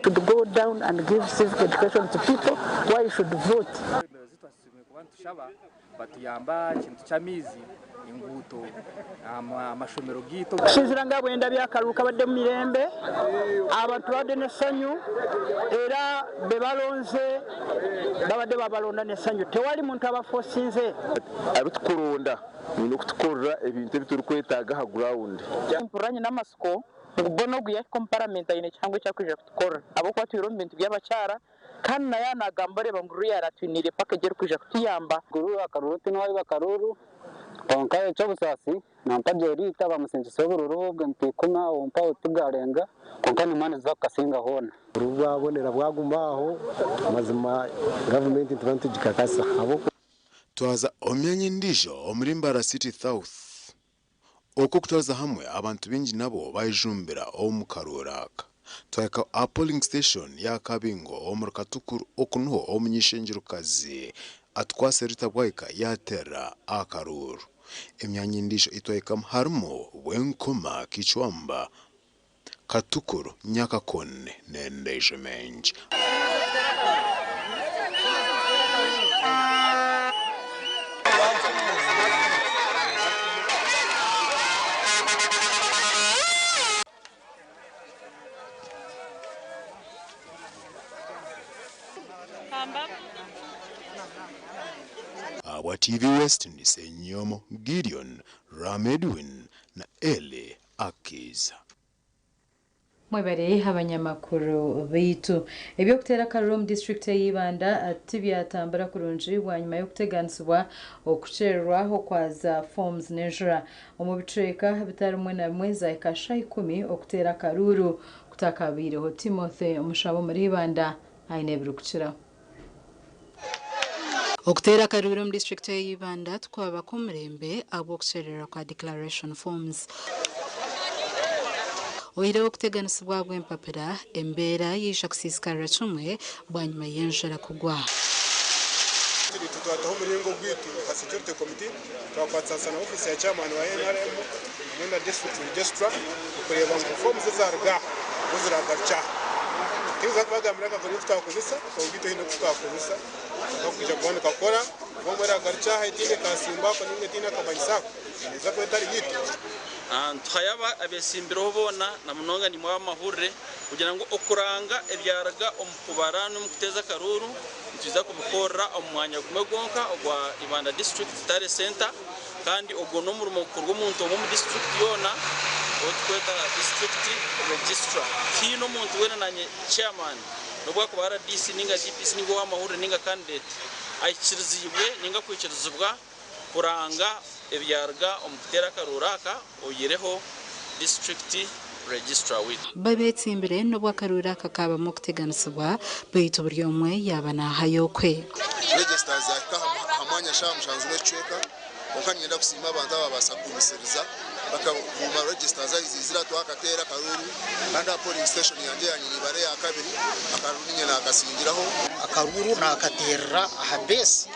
Should go down and give civic education to people why you should vote. Kuba nitushaba batuyamba aha kintu ky'amaizi, enguuto, amashomero gaitu. Okusinziira nga bwendabye akaruuru kabadde mu mirembe, abantu babadde n'essanyu era be balonze babadde babalonda n'essanyu tewali muntu abafosinze. Abitukuronda baine kutukorera ebintu ebi turikwetaaga aha gurawundi. Mpurira nyine amatsiko ngu Bona ogu yahika omu paramenti aine kihango eki arikwija kutukorera ahabw'okuba atwire omu bintu by'abakyara kandi na yaaba naagamba oreeba ngu Ruya aratwiniire package erikwija kutuyamba. Guru akaruru tiniwaiba akaruru kwonka eky'obusaasi nampa Jerita bamusingiisa obururu obwe ntikuma ompaho tigarenga kwonka nimba niza kukasinga hoona. Obururu bwabonera bwaguma aho mazima gavumenti nituba nitugikakasa ahabw'okuba. Twaza omu myanya endiijo omuri Mbarara City South, okwo okutwariza hamwe abantu baingi nabo bayejumbira omu karuuru aka. Twahika aha polling station ya Kabingo omuri Katukuru oku niho omuny'eishengyerokazi Atukwase Rita Bwaika yaateerera akaruuru. Emyanya endiijo ei twahikamu harimu Bwenkoma, Kichwamba, Katukuru, Nyakakoni n'endiijo mingi. Ahabwa TV West ndi Ssenyomo Gideon, Ram Edwin na Elly Akiza. Mwebare abanyamakuru baitu. Eby'okuteera akaruru omu disiturikiti eya Ibanda tibyatambura kurungi bwanyima y'okuteganisibwa okukyererwa okwa za forms n'enjura omu bicweka bitari bimwe na bimwe zahika shaaha ikumi okuteera akaruuru kutakabaireho. Timothy Omushaba omuri Ibanda aine ebirikukiraho. Okuteera akaruuru omu disiturikiti eya Ibanda tikwaba kw'omurembe ahabw'okukyerererwa kwa declaration forms. Oihireho okuteganisibwa ahabw'empapura, embeera yaija kusiisikarira kimwe bwanyima y'enjura kugwa. Itwe twataho omuringo ogwaitu nka security committee twakwatanisa na ofiisi ya chairman wa NRM hamwe na district registrar okureeba ngu forms ezaruga aha bo ziragarukye aha. Tinyinza kubagambira akakora oku twakozesa kwonka itwe haine oku twakozesa kakwija kuba nikakora fomu eragarukye aha etaine kasimbo ako ninga etaine akamanyiso ako neeza kuba etari yaitu. Nituhayo abeesimbireho boona na munonga naimwe ab'amahurire kugira ngu okuranga ebyaruga omu kubara n'omu kuteeza akaruuru nitwija kubikorera omu mwanya gumwe gwonka ogwa Ibanda District Tally Centre kandi ogwo n'omurimo gukorwa omuntu omwe omu disiturikiti yoona ou turikweta District Registrar. Tihaine omuntu weena naanye Chairman n'obu akuba rdc ninga DPC ninga ow'amahurire ninga candidate aikiriziibwe ninga kwikirizibwa kuranga ebyaruga omu kuteera akaruuru aka oihireho disiturikiti registrar waitu. Babetsimbire n'obu akaruuru aka kaabamu okuteganisibwa beitu buri omwe yaaba naahayo okwe. Register zahika aha mwanya shaaha mushanju n'ekicweka kwonka niinyenda kusiima abantu ababaasa kugumisiriza bakakuuma register zaizira twakateera akaruuru kandi aha polling station yangye ya Nyiribare eya kabiri akaruuru niinye naakasingiraho. Akaruuru naakateerera aha beesi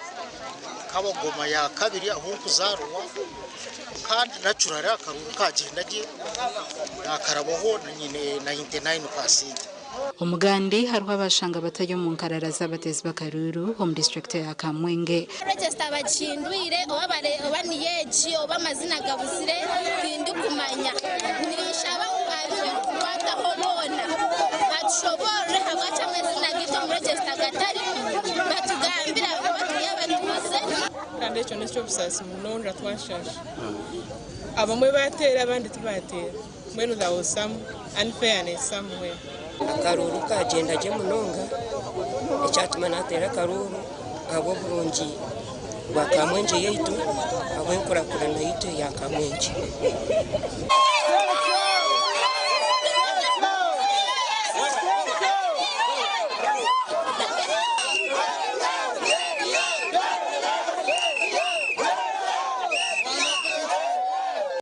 Kabagoma ya kabiri ahu nkuzaarwa kandi naturally akaruuru kagyenda gye naakarabaho nyine 99 paasenti. Omugandi hariho abashanga batari omu nkarara z'abateezi b'akaruuru omu disiturikiti ya Kamwenge. Register bagihindwire oba niyo egi oba amazina gabuzire tindikumanya. Ninshaba ngu abu birikukwataho boona batushoboorore ahabwaki amazina gaitu omu register gatarimu batugambire ahabw'okuba turi abatuuze. Kandi ekyo n'eky'obusaasi munonga twashasha. Abamwe baateera abandi tibaateera. Mbwenu there was some unfairness somewhere. Akaruuru kagyenda gye munonga, ekyatuma nateera akaruuru ahabw'oburungi bwa Kamwengye yaitu, ahabw'enkurakurana yaitu eya Kamwengye.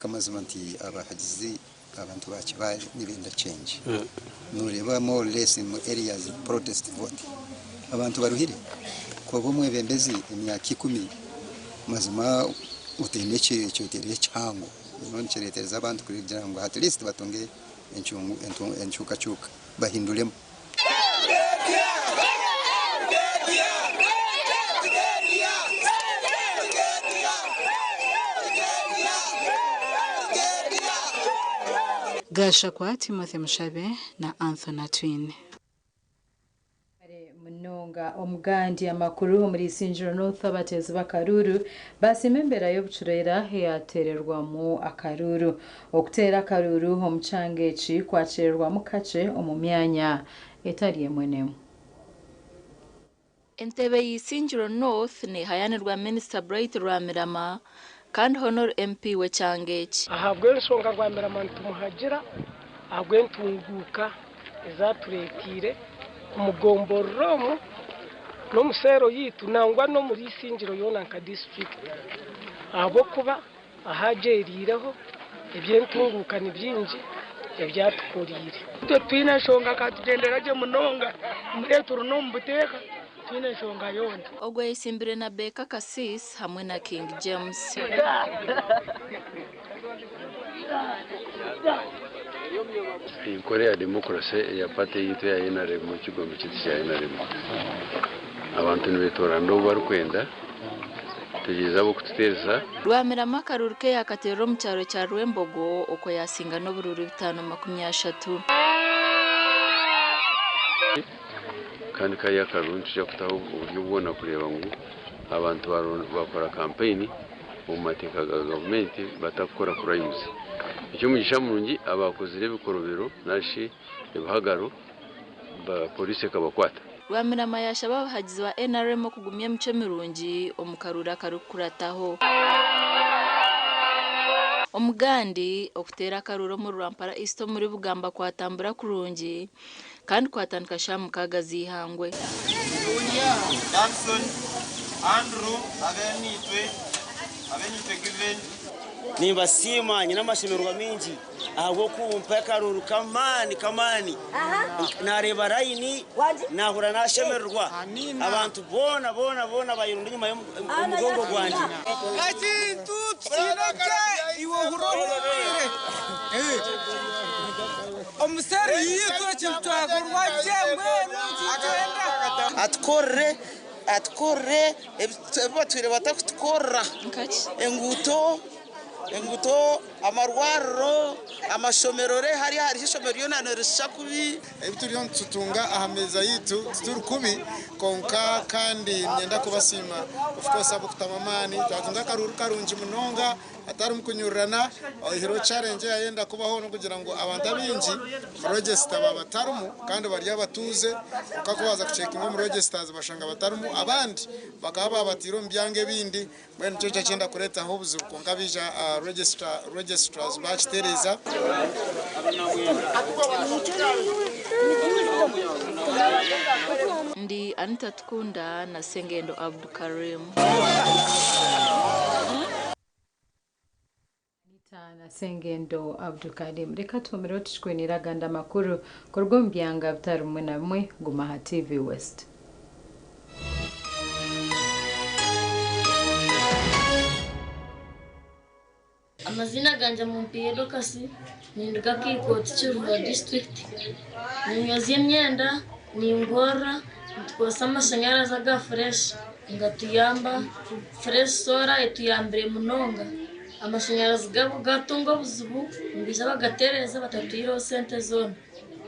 Amazima nti abahagizi abantu ba Kibaale nibenda change. Noreeba more or less in areas protest vote. Abantu baruhire. Ku oba omwebembezi emyaka ikumi mazima otaine ekyoterero ekihango nikireetereza abantu kugira ngu at least batunge enkyukakyuka bahinduremu. Gashakwa Timothy Mushabe na Anthony Atwine. Munonga omugandi amakuru omuri Isingiro North abateezi b'akaruuru basiima embeera y'obucureera eyateererwamu akaruuru. Okuteera akaruuru omu kyanga eki kwakyererwamu kakye omu myanya etari emwe n'emwe. Entebe y'Isingiro North nehayanirwa Minisita Bright Rwamirama kandi Honor MP w'ekyanga eki. Ahabw'enshonga Rwamirama nitumuhagira ahabw'entunguuka ezatureetiire omugomborora omu n'omuseero yaitu nangwa n'omuri Isingiro yoona nka disiturikiti, ahabw'okuba ahagyeriireho eby'entunguuka ni bingi ebyatukoriire. Itwe twine enshonga akatugyendera gye munonga, mbwenu turi n'omu buteeka twine enshonga yoona. Ogwo ayesimbire na Baker Kasisi hamwe na King James. Enkora ya demokurasi eya party yaitu eya NRM, ekigombe kyaitu kya NRM. Abantu nibeetoorana obu barikwenda, tegyereza ab'okututeereza. Rwamirama akaruuru ke yakateerera omu kyaro kya Rwembogo okwo yasinga n'oburuuru 530. Kandi kariya akaruuru nituija kutaho oburyo bwona kureeba ngu abantu bakora kampeyini omu mateeka ga gavumenti batakukora crimes. Eky'omugisha murungi abakozire ebikorobero narishi ebihagaro polisi ekabakwata. Rwamirama yashaba abahagizi ba NRM okugumya emico mirungi omu karuuru akarikukurataho. Omugandi okuteera akaruuru omuri Rwampara East omuri Bugamba kwatambura kurungi kandi kwatandika shaaha 6 z'eihangwe. Davison, Andrew, Abenitwe, Abenitwe Given. Nimbasiima nyine amashemererwa mingi ahabw'okumpa akaruuru kamaani kamaani. Nareeba layini nahura nashemererwa. Abantu boona boona boona bayirunda enyuma y'omugongo gwangye. Ekintu tukiine iwe ohurire ohumwire. Omuseri yitu ekintu twakorwa gye mbwenu kitwenda. Atukorere, atukorere ebi batwire batakutukorera. Enguuto, enguuto, amarwariro, amashomero re hariya hariho ishomero ryona nirisha kubi. Ebi turiyo nitutunga aha meeza yaitu tituri kubi konka kandi nyenda kubasiima of course ab'okutama amaani twatunga akaruuru karungi munonga atarimu kunyururana. Oihireho challenge eyayenda kubaho n'okugira ngu abantu abaingi omu register babatarimu kandi bari abatuuze, konka ku baaza kucekinga omu registers bashanga batarimu, abandi bakaba babatiire omu byanga ebindi, mbwenu nikyo kyakyenda kureetaho obuzibu konka baija registrars bakitereeza. Ndi Anita Tukunda na Sengendo Abdukarim. Na Sengendo Abdukarim. Reka tuhumireho tukikwinira agandi amakuru kuruga omu byanga bitari bimwe na bimwe. Guma aha TV West. Amazina ganje Mumpiye Dokasi, Ninduga Kiikoti Kiruhura disiturikiti. Ninyozya emyenda, ningorora, nitukozesa amashanyarazi aga fureshi nigatuyamba. Fureshi soora etuyambire munonga. Amashanyarazi gatunga obuzibu nibaija bagatereeza batatwihireho sente zoona.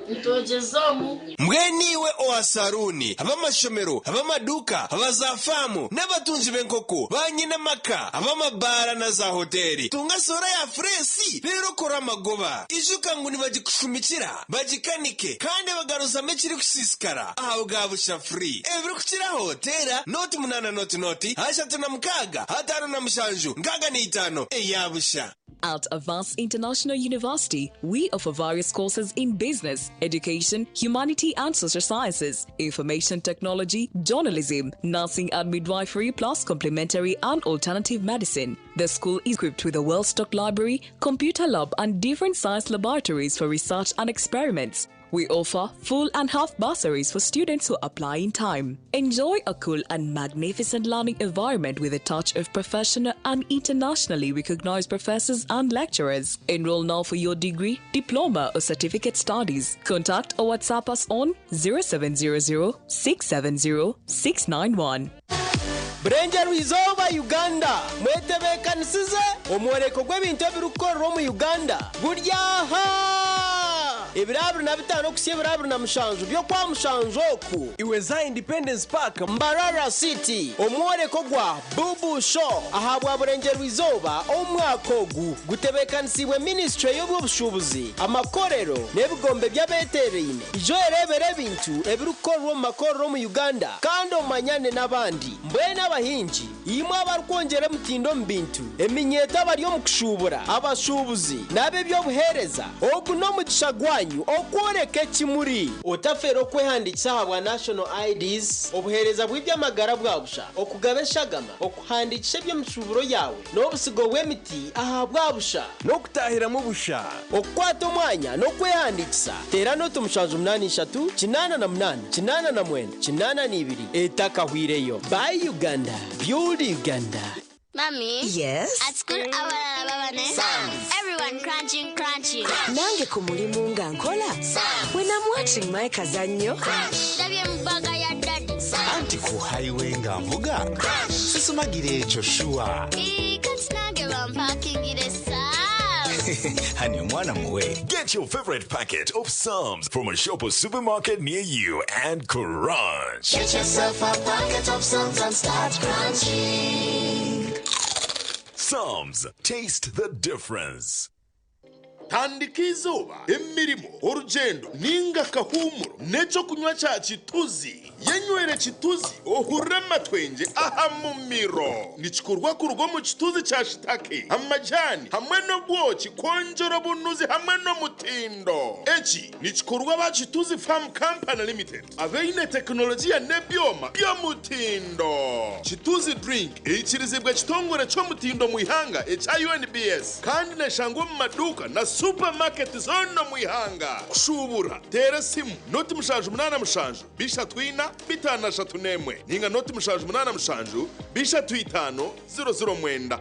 Nitwogyeza omu. Mbwenu iwe owa saruuni, ab'amashomero, ab'amaduuka, aba zaafaamu, n'abatungi b'enkoko, baanyine amaka, ab'amabaara na zaahoteeri, tunga soora ya fureesi reero okore amagoba. Ijuka ngu nibagikushumikira, bagikanike, kandi bagaruzamu ekirikusiisikara aha bwa busha free. Ebirikukiraho teera nooti munaana nooti nooti ashatu na mukaaga ataano na mushanju nkaaga na itaano eya busha. At Avance International University, we offer various courses in business, education, humanity and social sciences, information technology, journalism, nursing and midwifery, plus complementary and alternative medicine. The school is equipped with a well stocked library, computer lab, and different science laboratories for research and experiments. We offer full and half bursaries for students who apply in time. Enjoy a cool and magnificent learning environment with a touch of professional and internationally recognized professors and lecturers. Enroll now for your degree, diploma, or certificate studies. Contact or WhatsApp us on 0700 670 691. Burengyerwa izooba Uganda mwetebeekanisize omworeko gw'ebintu ebirikukorerwa omu Uganda guri aha! Ebiro 25 okuhitsya ebiro 27 by'Okwamushanju oku iwe za Independence Park, Mbarara City, omworeko gwa Bubu Show ahabwa Burengyerwa izooba omwaka ogu gutebeekanisiibwe minisiture y'eby'obushuubuzi, amakorero n'ebigombe by'abeeteeraine. Ija oyereebere ebintu ebirikukorerwa omu makorero omu Uganda kandi omanyane n'abandi. Mbwenu abahingi, imwe abarikwongyera emitindo omu bintu, eminyeeto abari omu kushuubura, abashuubuzi n'ab'eby'obuheereza, ogu n'omugisha gwanyu okworeka eki muri. Otafeera okwehandiikisa ahabwa National IDs, obuheereza bw'eby'amagara bwa busha, okugaba eshagama, okuhandiikisa eby'emishuuburo yaawe n'obusigo bw'emiti ahabwa busha. N'okutaahiramu busha. Okukwata omwanya n'okwehandiikisa, teera nooti 783 88 89 82 etakahweireyo. Buy Uganda, Build Uganda. Mommy? Yes? At school, abalala baba ne Everyone crunching, crunching. Nange ku mulimu nga nkola. When I'm watching my kazannyo. Ndabye mu bbaga ya daddy. Anti ku highway nga nvuga sisumagira ekyo sure. Ii, kati nange bampakingire Psalms. Honey, omwana muwe. Get your favorite packet of Psalms from a shop or supermarket near you and crunch. Get yourself a packet of Psalms and start crunching. Psalms, taste the difference. Tandika izooba, emirimo, orugyendo ninga akahuumuro n'ekyokunywa kya Kituzi. Yenywere Kituzi ohurire amatwengye aha mumiro. Nikikorwa kuruga omu kituzi kya shitake, amajani hamwe n'obwoki kwongyera obunuzi hamwe n'omutindo. Eki nikikorwa aba Kituzi Farm Company Limited abaine tekinologiya n'ebyoma by'omutindo. Kituzi drink eikirizibwa ekitongore ky'omutindo omu ihanga ekya UNBS kandi neshangwa omu maduuka na supermarket zoona omu ihanga. Kushuubura teera esimu 0 787 34 531 ninga 0 787 35 009.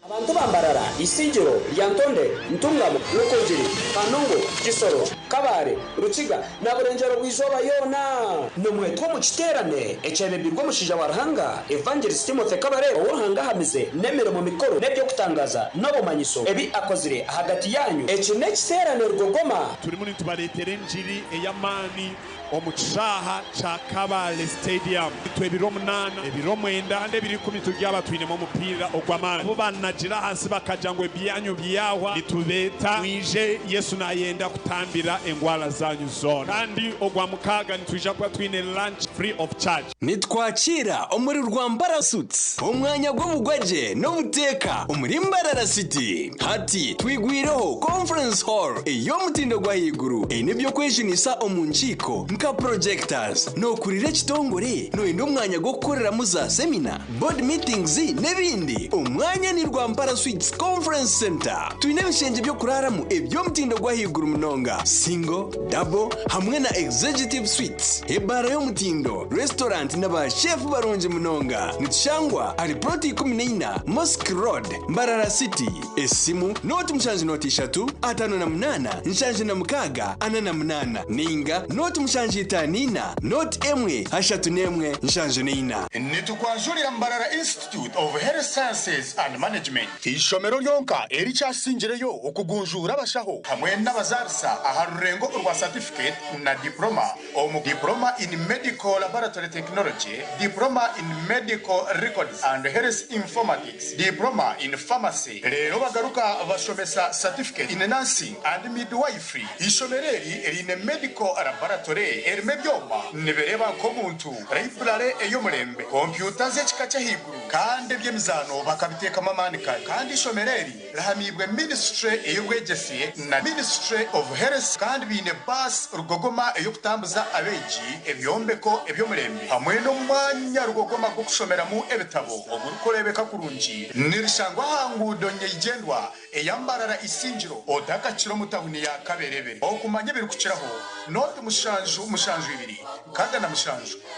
Abantu ba Mbarara, Isingiro, Lyantonde, Ntungamo, Rukungiri, Kanungu, Kisoro, Kabale, Rukiga na Burengyero bw'izooba yoona nimwetwa omu kiteerane ekyebembirwe omushaija wa Ruhanga Evangelist Timothy Kabarebe ou Ruhanga ahamize n'emirimo mikuru n'eby'okutangaza n'obumanyiso ebi akozire ahagati yaanyu. Eki n'ekiteerane rugogoma. Turimu nitubareetera engiri ey'amaani omu kishaaha kya Kabale Stadium. Itwe ebiro 8, ebiro 9 kandi ebiro 10 turyaba twinemu omupiira ogw'amaani. Abu banagira ahansi bakagira ngu ebyanyu byahwa, nitubeeta mwije, Yesu nayenda kutambira engwara zanyu zoona. Kandi ogwa mukaaga nitwija kuba twine lunch free of charge. Nitwakira omuri Rwambara Suites, omwanya gw'obugwagye n'obuteeka omuri Mbarara City. Hati twigwireho conference hall ey'omutindo gwa haiguru eine eby'okwejunisa omu nkiiko nka projectors. Nookurira ekitongore nooyenda omwanya gw'okukoreramu za seminar, board meetings n'ebindi. Omwanya ni Rwampara Suites Conference Center. Twine ebishengye by'okuraaramu eby'omutindo gwa haiguru munonga. Single, double hamwe na executive suites. Ebaara y'omutindo, restaurant na ba chef barungi munonga. Nitushangwa ahari plot 14 Mosque Road, Mbarara City. Esimu noti mushanju noti ishatu 58 76 48 ninga noti 754 noti 1 31 74. Nitukwanjurira Mbarara Institute of Health Sciences and Management, eishomero ryonka erikyasingireyo okugunjuura abashaho hamwe n'abazaarisa aha rurengo orwa certificate na diploma omu Diploma in Medical Laboratory Technology, Diploma in Medical Records and Health Informatics, Diploma in Pharmacy reero bagaruka bashomesa Certificate in Nursing and Midwifery. Eishomero eri riine Medical Laboratory erimu ebyoma nibireeba nk'omuntu, Library ey'omurembe, kompyuta z'ekika ky'ahaiguru kandi eby'emizaano bakabiteekamu amaani kare. Kandi eishomero eri rihamiibwe Ministry ey'obwegyese na Ministry of Health kandi baine baasi rugogoma ey'okutambuza abeegi, ebyombeko eby'omurembe hamwe n'omwanya rugogoma gw'okushomeramu ebitabo ogurikureebeka kurungi. Nirishangwa aha nguudo nyeigyendwa eya Mbarara Isingiro otakakira omu tahuni ya Kaberebe. Okumanya ebirikukiraho, noti mushanju mushanju ibiri 67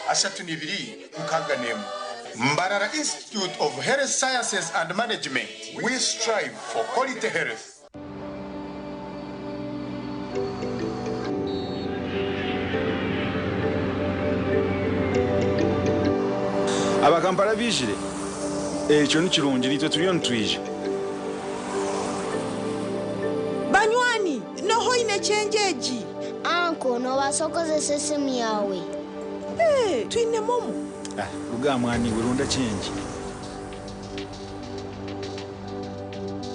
32 61. Mbarara Institute of Health Sciences and Management, we strive for quality health. Aba Kampala baijire? Ekyo ni kirungi, naitwe turiyo nitwija. Banywani, n'oha oine kyenje egi? Anko, noobaasa kukozesa esimu yaawe. Ee, twine momo. Ah, ruga aha mwana iwe, ronda kyenje.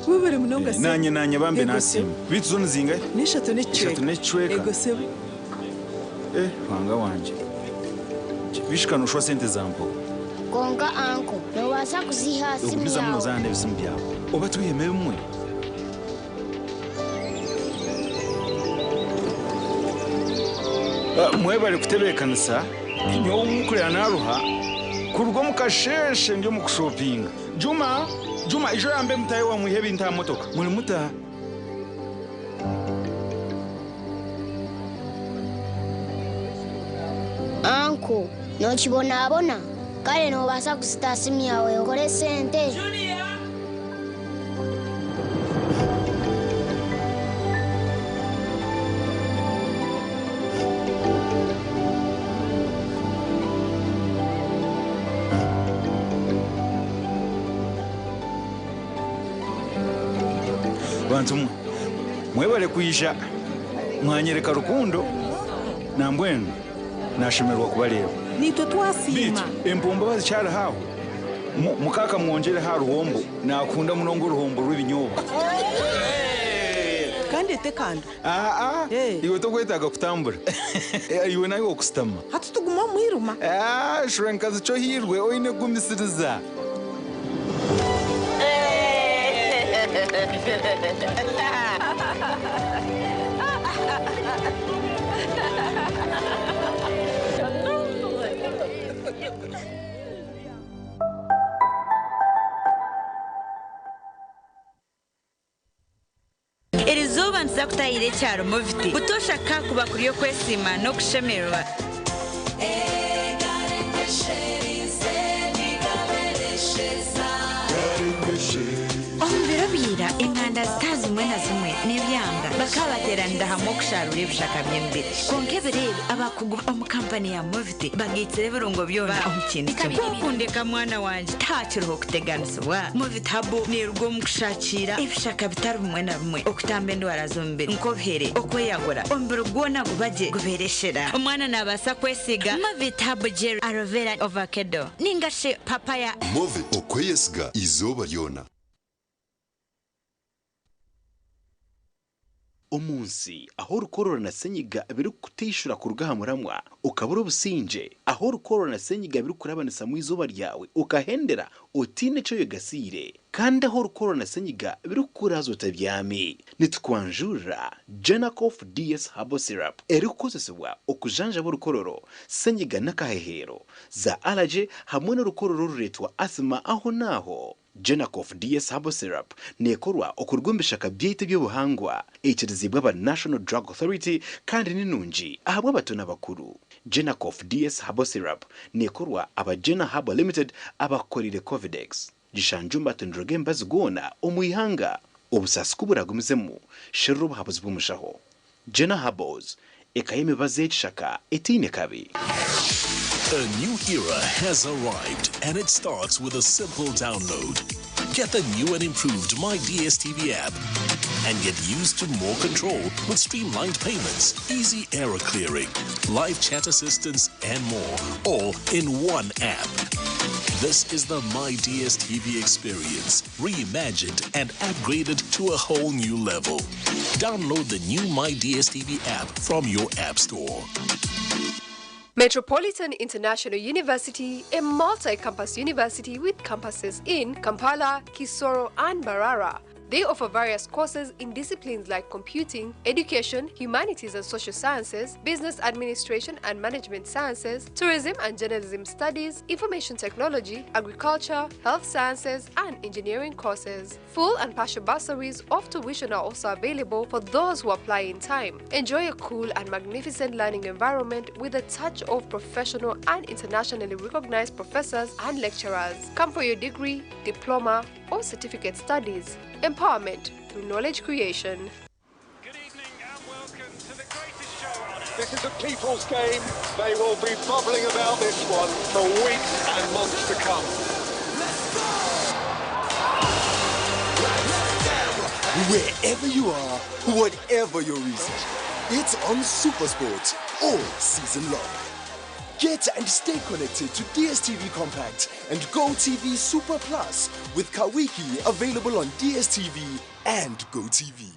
Webare munonga sebo. Naanye naanye bambe Ego nasiima. sebo. Beitu zo nizingahi? N'eshatu n'ekicweka. Ishatu n'ekicweka. Ego sebo. Eh, Ruhanga wangye. Bishika nooshwa sente za mpowe. Kwonka anko, noobaasa kuziiha aha simu Ogumizamu yaawe. noozaana n'ebisimu byawe. Oba twihemu ebimwe. Ah, Mwebare kutebeekanisa. Nyowe omukurera naaruha kuruga omu kasheeshe ndi omu kushopinga. Juma, Juma, ijo oyambe mutaahi waawe mwihe ebintu aha motoka. Muri muta? Anko, nookibonabona? Kare noobaasa kuzita aha simu yaawe okore esente. Bantu mwe, mwebare kwija mwanyereka rukundo nambwenu nashemererwa kubareeba. Naitwe twasiima. Beitu empombo bazikyariho aho? Mukaaka mwongyereho aha ruhombo, nakunda munonga oruhombo rw'ebinyobwa. Kandi etekando. Aa, iwe tokwetaaga kutambura. Iwe nawe okusitama. Hati tuguma omu mwirima. Shura nkazi kyohirwe oine kugumisiriza. Erizooba nituza kutaahirira ekyaro Moviti. Butoosha ka kuba kuri okwesiima n'okushemererwa. Omu biro bya ira, enganda zitari zimwe na zimwe n'ebyanga bakaba bateeranira hamwe okusharuura ebishaka by'emibiri. Kwonka ebiro ebi, abakugu omu kampani ya Moviti bagaitsire ebirungo byona omu kintu kimwe. Ku okundeka mwana wangye, tihakiriho kuteganisibwa. Movit Herbal neeruga omu kushakiira ebishaka bitari bimwe na bimwe okutamba endwara z'omubiri nk'obuhere, okweyagura, omubiri gwona guba gye gubeera eshera. Omwana naabaasa kwesiiga Movit Herbal Gel Aloe Vera Ovakedo ninga shi Papaya. Movit, okweyesiga eizooba ryona. Omu nsi ahu orukorora na senyiga birikukuteishura kuruga aha muramwa okabura obusingye, ahu orukorora na senyiga birikukurabanisamu eizooba ryawe okahendera otaine eki oyegasiire, kandi ahu orukorora na senyiga birikukuraaza otabyami, nitukwanjurira Genacof DS Herbal Syrup erikukozesibwa okujanjaba orukororo, senyiga n'akaheheero, za allergy hamwe n'orukorora orureetwa asthma aho n'aho. Genacof DS Herbal Syrup neekorwa okuruga omu bishaka byaitu eby'obuhangwa, eikiriziibwe aba National Drug Authority kandi ni nungi ahabw'abato n'abakuru. Genacof DS Herbal Syrup neekorwa aba Gena Herbal Limited abakukoreire Covidex. Gishangye omu matundiro g'emibazi goona omu ihanga. Obusaasi ku buragumizemu, sherura obuhabuzi bw'omushaho. Gena Herbals, eka y'emibazi y'ekishaka etaine kabi. A new era has arrived, and it starts with a simple download. Get the new and improved My DSTV app and get used to more control with streamlined payments, easy error clearing, live chat assistance, and more, all in one app. This is the My DSTV experience, reimagined and upgraded to a whole new level. Download the new My DSTV app from your app store. Metropolitan International University, a multi campus university with campuses in Kampala, Kisoro, and Mbarara. They offer various courses in disciplines like computing, education, humanities and social sciences, business administration and management sciences, tourism and journalism studies, information technology, agriculture, health sciences, and engineering courses. Full and partial bursaries of tuition are also available for those who apply in time. Enjoy a cool and magnificent learning environment with a touch of professional and internationally recognized professors and lecturers. Come for your degree, diploma, or certificate studies. Empowerment through knowledge creation. This is a people's game. They will be bubbling about this one for weeks and months to come. Wherever you are, whatever your reason, it's on Supersport all season long. Get and stay connected to DSTV Compact and GoTV Super Plus with Kawiki available on DSTV and GoTV.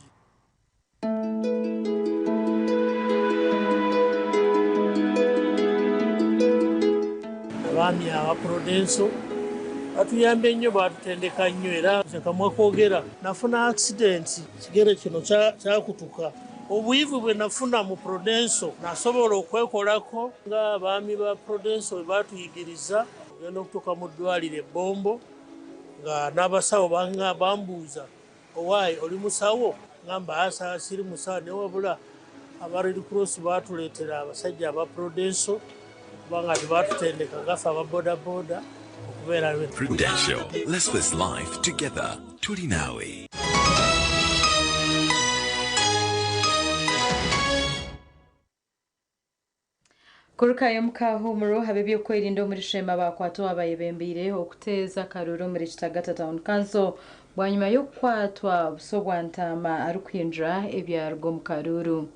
Abaami aba Prudential batuyambye nnyo, batutendeka nnyo era nze kamwa kwogera nafuna accident, kigere kino kyakutuka. Obuyivu bwe nafuna mu Prudential nasobola okwekolako ng'abaami ba Prudential bwe batuyigiriza. Ogenda okutuuka mu ddwaliro ebbombo nga n'abasawo bambuuza, owaayi oli musawo? Ngamba asa siri musawo, naye wabula aba Red Cross batuleetera abasajja aba Prudential kubanga tebatutendeka ngaffe aba bodaboda okubeera. Prudential. Let's this life together. Tulinawe. Kurukayo mukahuumuro ab'ebyokwerinda omuri Sheema baakwatwa abayebembeire okuteeza akaruuru omuri Kitagata Town Council bwanyima y'okukwatwa buso bwa ntaama arikuhindura ebyaruga omu karuuru.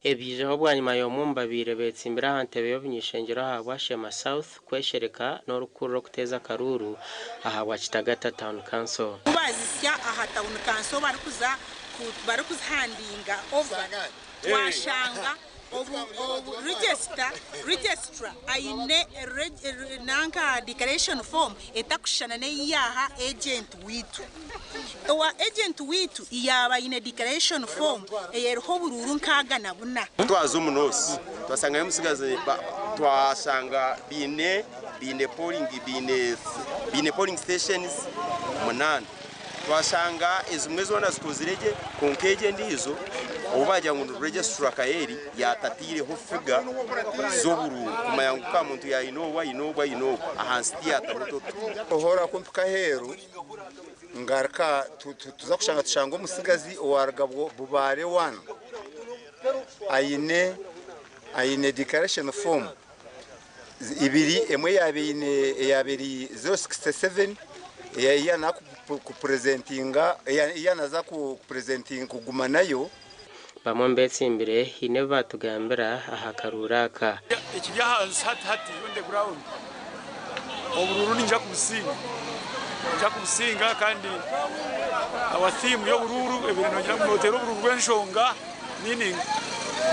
Ebiijeho bwanyima y'omwe omu babaire beetsimbire aha ntebe y'obuny'ishengyero ahabwa Sheema South kweshereka n'orukurura okuteeza akaruuru ahabwa Kitagata Town Council. Ku bazisya aha town council barikuza barikuzihandinga over twashanga obu obu register registrar aine nanka declaration form etakushushana n'eyi yaaha agent wiitu. Owa agent wiitu yaaba aine declaration form eyeriho oburuuru 64. Twaza omu North twasangayo omutsigazi twashanga biine biine polling biine biine polling stations munaana. Twashanga ezimwe zoona zikozire gye kwonka egi endiijo obu baagira ngu ni registrar Kaeri yaatataireho figa z'oburuuru kumanya ngu ka muntu yaayine obu ayine obu ayine obu ahansi tiyaataho toto. Ohora kumpika aheeru ngaruka tuza kushanga tushanga omutsigazi owaruga Bubaare 1 aine aine declaration form ibiri, emwe yaaba eyaaba eri 067 eyi kupurezentinga eyi naza kupurezentinga kuguma nayo. Bamwe omu beetsimbire haine ebi baatugambira aha karuuru aka. Ekiri ahansi hati hati on the ground, oburuuru ninyija kubusinga, niinyija kubusinga kandi our theme y'oburuuru ebaire noogira ngu nooteera oburuuru bw'enshonga meaning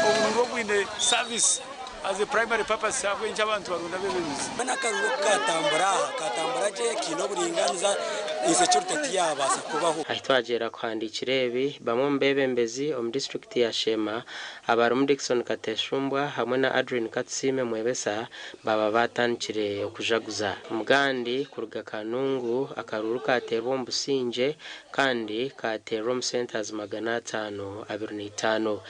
oburuuru obwine service as a primary purpose ahabw'enki abantu baronda abeebembezi. Mbwenu akaruuru oku kaatambura aha, kaatambura gye, kaine oburingaaniza, Insecurity tiyabaasa kubaho. Ahi twagyera kuhandiikira ebi, bamwe omu beebembezi omu disiturikiti ya Sheema abarimu Dickson Kateshumbwa hamwe na Adrine Katusiime Mwebesa baaba baatandikire okujaguza. Mugandi kuruga Kanungu akaruuru kaateerwa omu busingye kandi kaateerwa omu centres 525.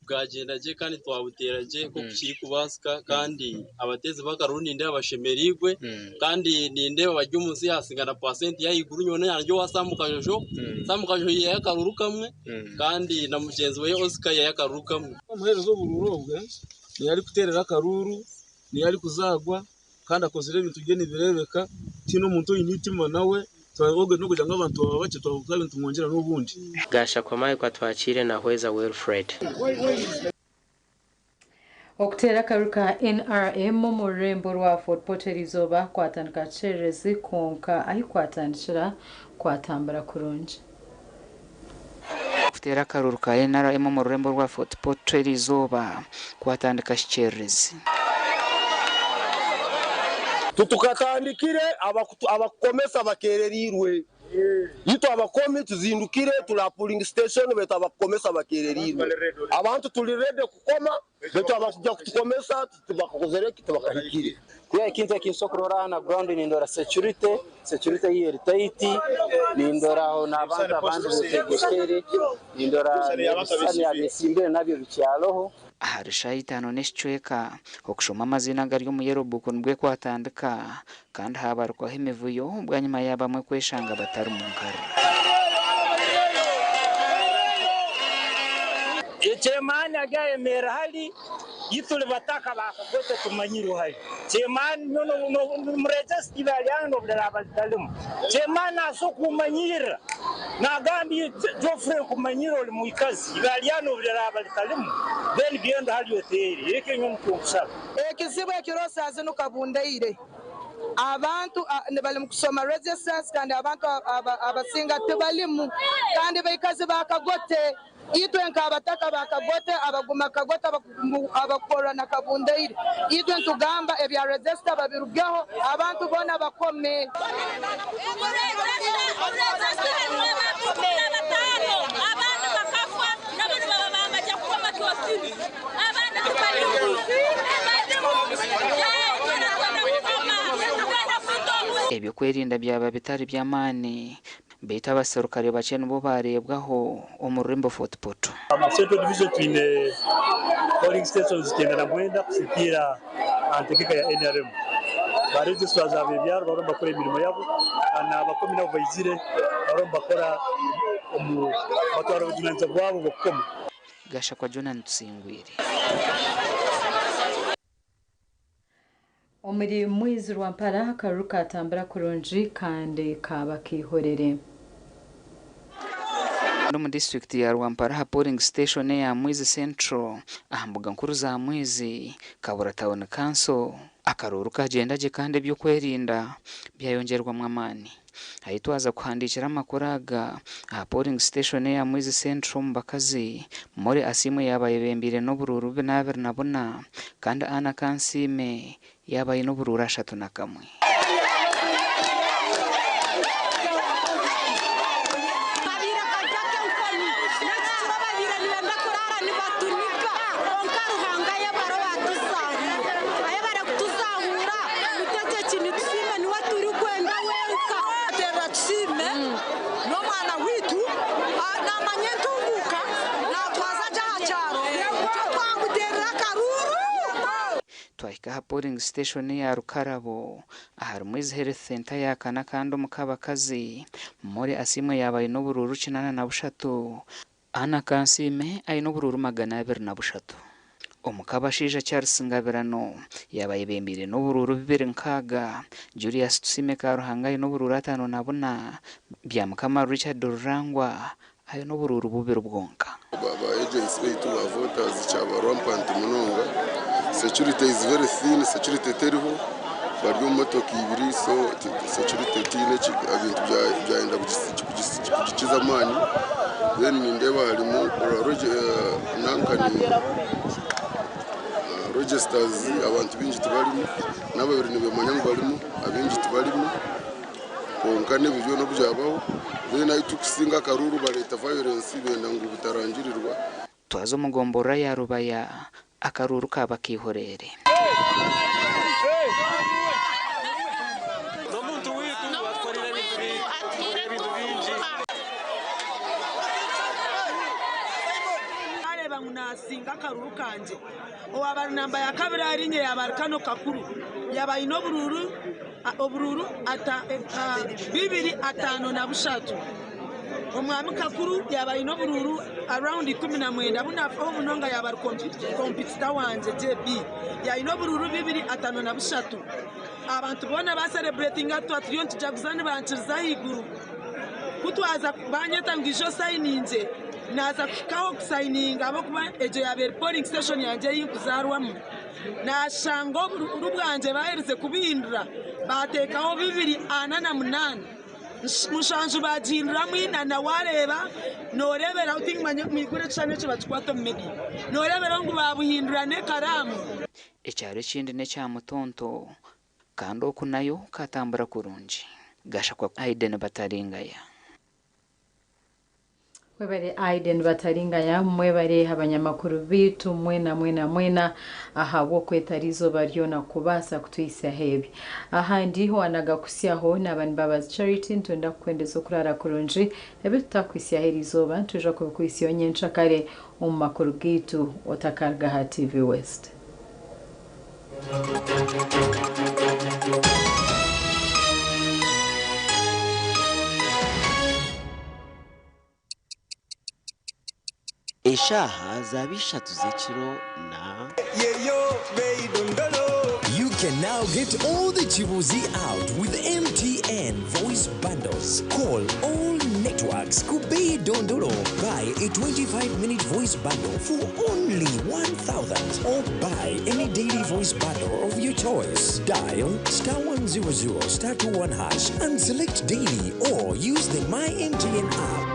Bwagyenda gye kandi twabuteera gye nk'oku kirikubaasika kandi abateezi b'akaruru nindeeba bashemereirwe kandi nindeeba bari omu nsi yaasinga na paasenti y'ahaiguru. Nyowe nanye owa Sam Kajojo, Sam Kajojo yaihayo akaruru kamwe kandi na mugyenzi we Oscar yaihayo akaruru kamwe. Omuheereza oburuuru obwe niyo arikuteerera akaruuru, niyo arikuzaagwa kandi akozire ebintu bye nibireebeka, tihaine omuntu oine eitima nawe. N'okugira ngu abantu baba bakye twaba nitumwongyera n'obundi. Gashakwa Mike Atwakiire na Hweza Wilfred. Okuteera akaruuru ka NRM omu rurembo rwa Fort Portal erizooba kwatandika kikyererezi kwonka ahi kwatandikira kwatambura kurungi. Okuteera akaruuru ka NRM omu rurembo rwa Fort Portal eriizooba kwatandika kikyererezi. Tutukatandikire abakukomesa bakererirwe. Itwe abakomi tuzindukire turi aha polling station baitu abakukomesa bakererirwe. Abantu turi ready kukoma baitu abakuja kutukomesa tibakakozire ki, tibakahikire. Yeah, ekintu ekinsobola kurora na ground nindora security, security yo eri tight, nindora aho n'abantu abandi betegekere, nindora n'ebisisani abyesimbire nabyo bikyaloho. Ahari shaaha itaano n'ekicweka, okushoma amaziina agari omu Yellow Book nibwo kwatandika kandi haabarikwaho emivuyo bwanyima ya bamwe kweshanga batari mu nkarira. Chairman agayemera hali ituli bataka bakagote tumanyirwe hali chairman murejesti balyano bulala abalitalimu chairman asokumanyira nagambye Geoffrey kumanyira oli muikazi balyano bulala abalitalimu then byendo hali oteri eke nyo mukusaba. Ekizibu ekirosa azino kabundeire abantu bali mukusoma registers kandi abantu abasinga tebalimu kandi baikazi bakagote itwe nkabataka bakagote abaguma kagote abakora na kabundeire itwe ntugamba ebya register babirugeho abantu bona bakome. Ebyokwerinda byaba bitari by'amaani baitu abaserukare bakye nibo bareebwaho omu rurembo Fort Portal. Central Division twine polling stations 99 kusikiira antegeka ya NRM. Ba registrars ab'ebyaro barimu bakora emirimo yabo n'abakomi nabo baizire barimu bakora omu batwara obujunanizibwa bwabo bw'okukoma. Gashakwa Jonan Tusingwire. Omuri Mwizi Rwampara akaruru katambura kurungi kandi kaba kihorere. Omu disitulikiti ya Rwampara aha polling station eya Mwizi Central aha mbuga nkuru za Mwizi Kabura Town Council akaruuru kagyenda gye kandi ebyokwerinda byayongyerwamu amaani. Ahi twaza kuhandiikira amakuru aga aha polling station eya Mwizi Central omu bakazi More Asiimwe yaaba ayebembeire n'oburuuru 24 kandi Anna Kansiime yaaba aine oburuuru 31. Twahika aha polling station ya Rukarabo ahari Mwizi Health Center ya kana kandi omu kabakazi More Asiimwe yaaba aine oburuuru 83 Anna Kansiime aine oburuuru 203. Omu kabashaija Charles Ngabirano yaaba ayebembeire n'oburuuru 26 Julius Tusiime Karuhanga aine oburuuru 54 Byamukama Richard Rurangwa aine oburuuru 2 bwonka. Ba agents baitu ba voters kyaba rampant munonga. Security is very thin, security teriho bari omu motoka ibiri, so security tiine ebintu byayenda kugikiza amaani. Then nindeeba harimu nankani Registers abantu baingi tibarimu, n'ababiri nibamanya ngu barimu, abaingi tibarimu. Kwonka n'ebyo byona obu byabaho, then ahu turikusinga akaruuru bareeta violence benda ngu butarangirirwa. Twaza omu gomborora ya Rubaya, akaruuru kaaba kaihoreere. Naareeba ngu naasinga akaruru kangye. Owaaba ari namba ya kabiri ahariinye yaaba ari Kano Kakuru, yaaba aine oburuuru oburuuru 253. Omwami Kakuru yaaba aine oburuuru around 19 abu naafaho munonga yaaba ari kompitita wangye JB yaine oburuuru 253. Abantu boona baasereburetinga twaba turiyo nitujaguza nibankiriza ahaiguru. Ku twaza banyeta ngu ija osayininge, naaza kuhikaho kusayininga ahabw'okuba egyo yaaba eri polling station yangye ei nkuzaarwamu. Naashanga oburuuru bwangye baaherize kubuhindura baateekaho 248. 7 baagihinduramu ina na waareeba nooreeberaho tinkimanya mwiguru ekishushani ekyo bakikwata omu media nooreeberaho ngu baabuhindura n'ekaraamu. Ekyaro ekindi n'ekya Mutonto kandi oku nayo katambura kurungi. Gashakwa Aiden Bataringaya. Mwebare Aiden Bataringaya, mwebare abanyamakuru baitu mwena mwena mwena ahabw'okwetara eizooba ryona kubaasa kutuhitsyaho ebi. Ahandi hoona kuhitsyaho naaba ni Mbabazi Charity nitwenda kukwendeza okuraara kurungi. Ebi tutakuhitsyaho eriizooba nitwija kubikuhitsyaho nyenkyakare omu makuru gaitu otakaruga aha TV West. Eshaaha zaaba ishatu z'ekiro na. You can now get all the Chibuzi out with MTN voice bundles. Call all networks. Kubei Dondolo. Buy a 25-minute voice bundle for only 1,000 or buy any daily voice bundle of your choice. Dial star 100 star 21 hash and select daily or use the My MTN app.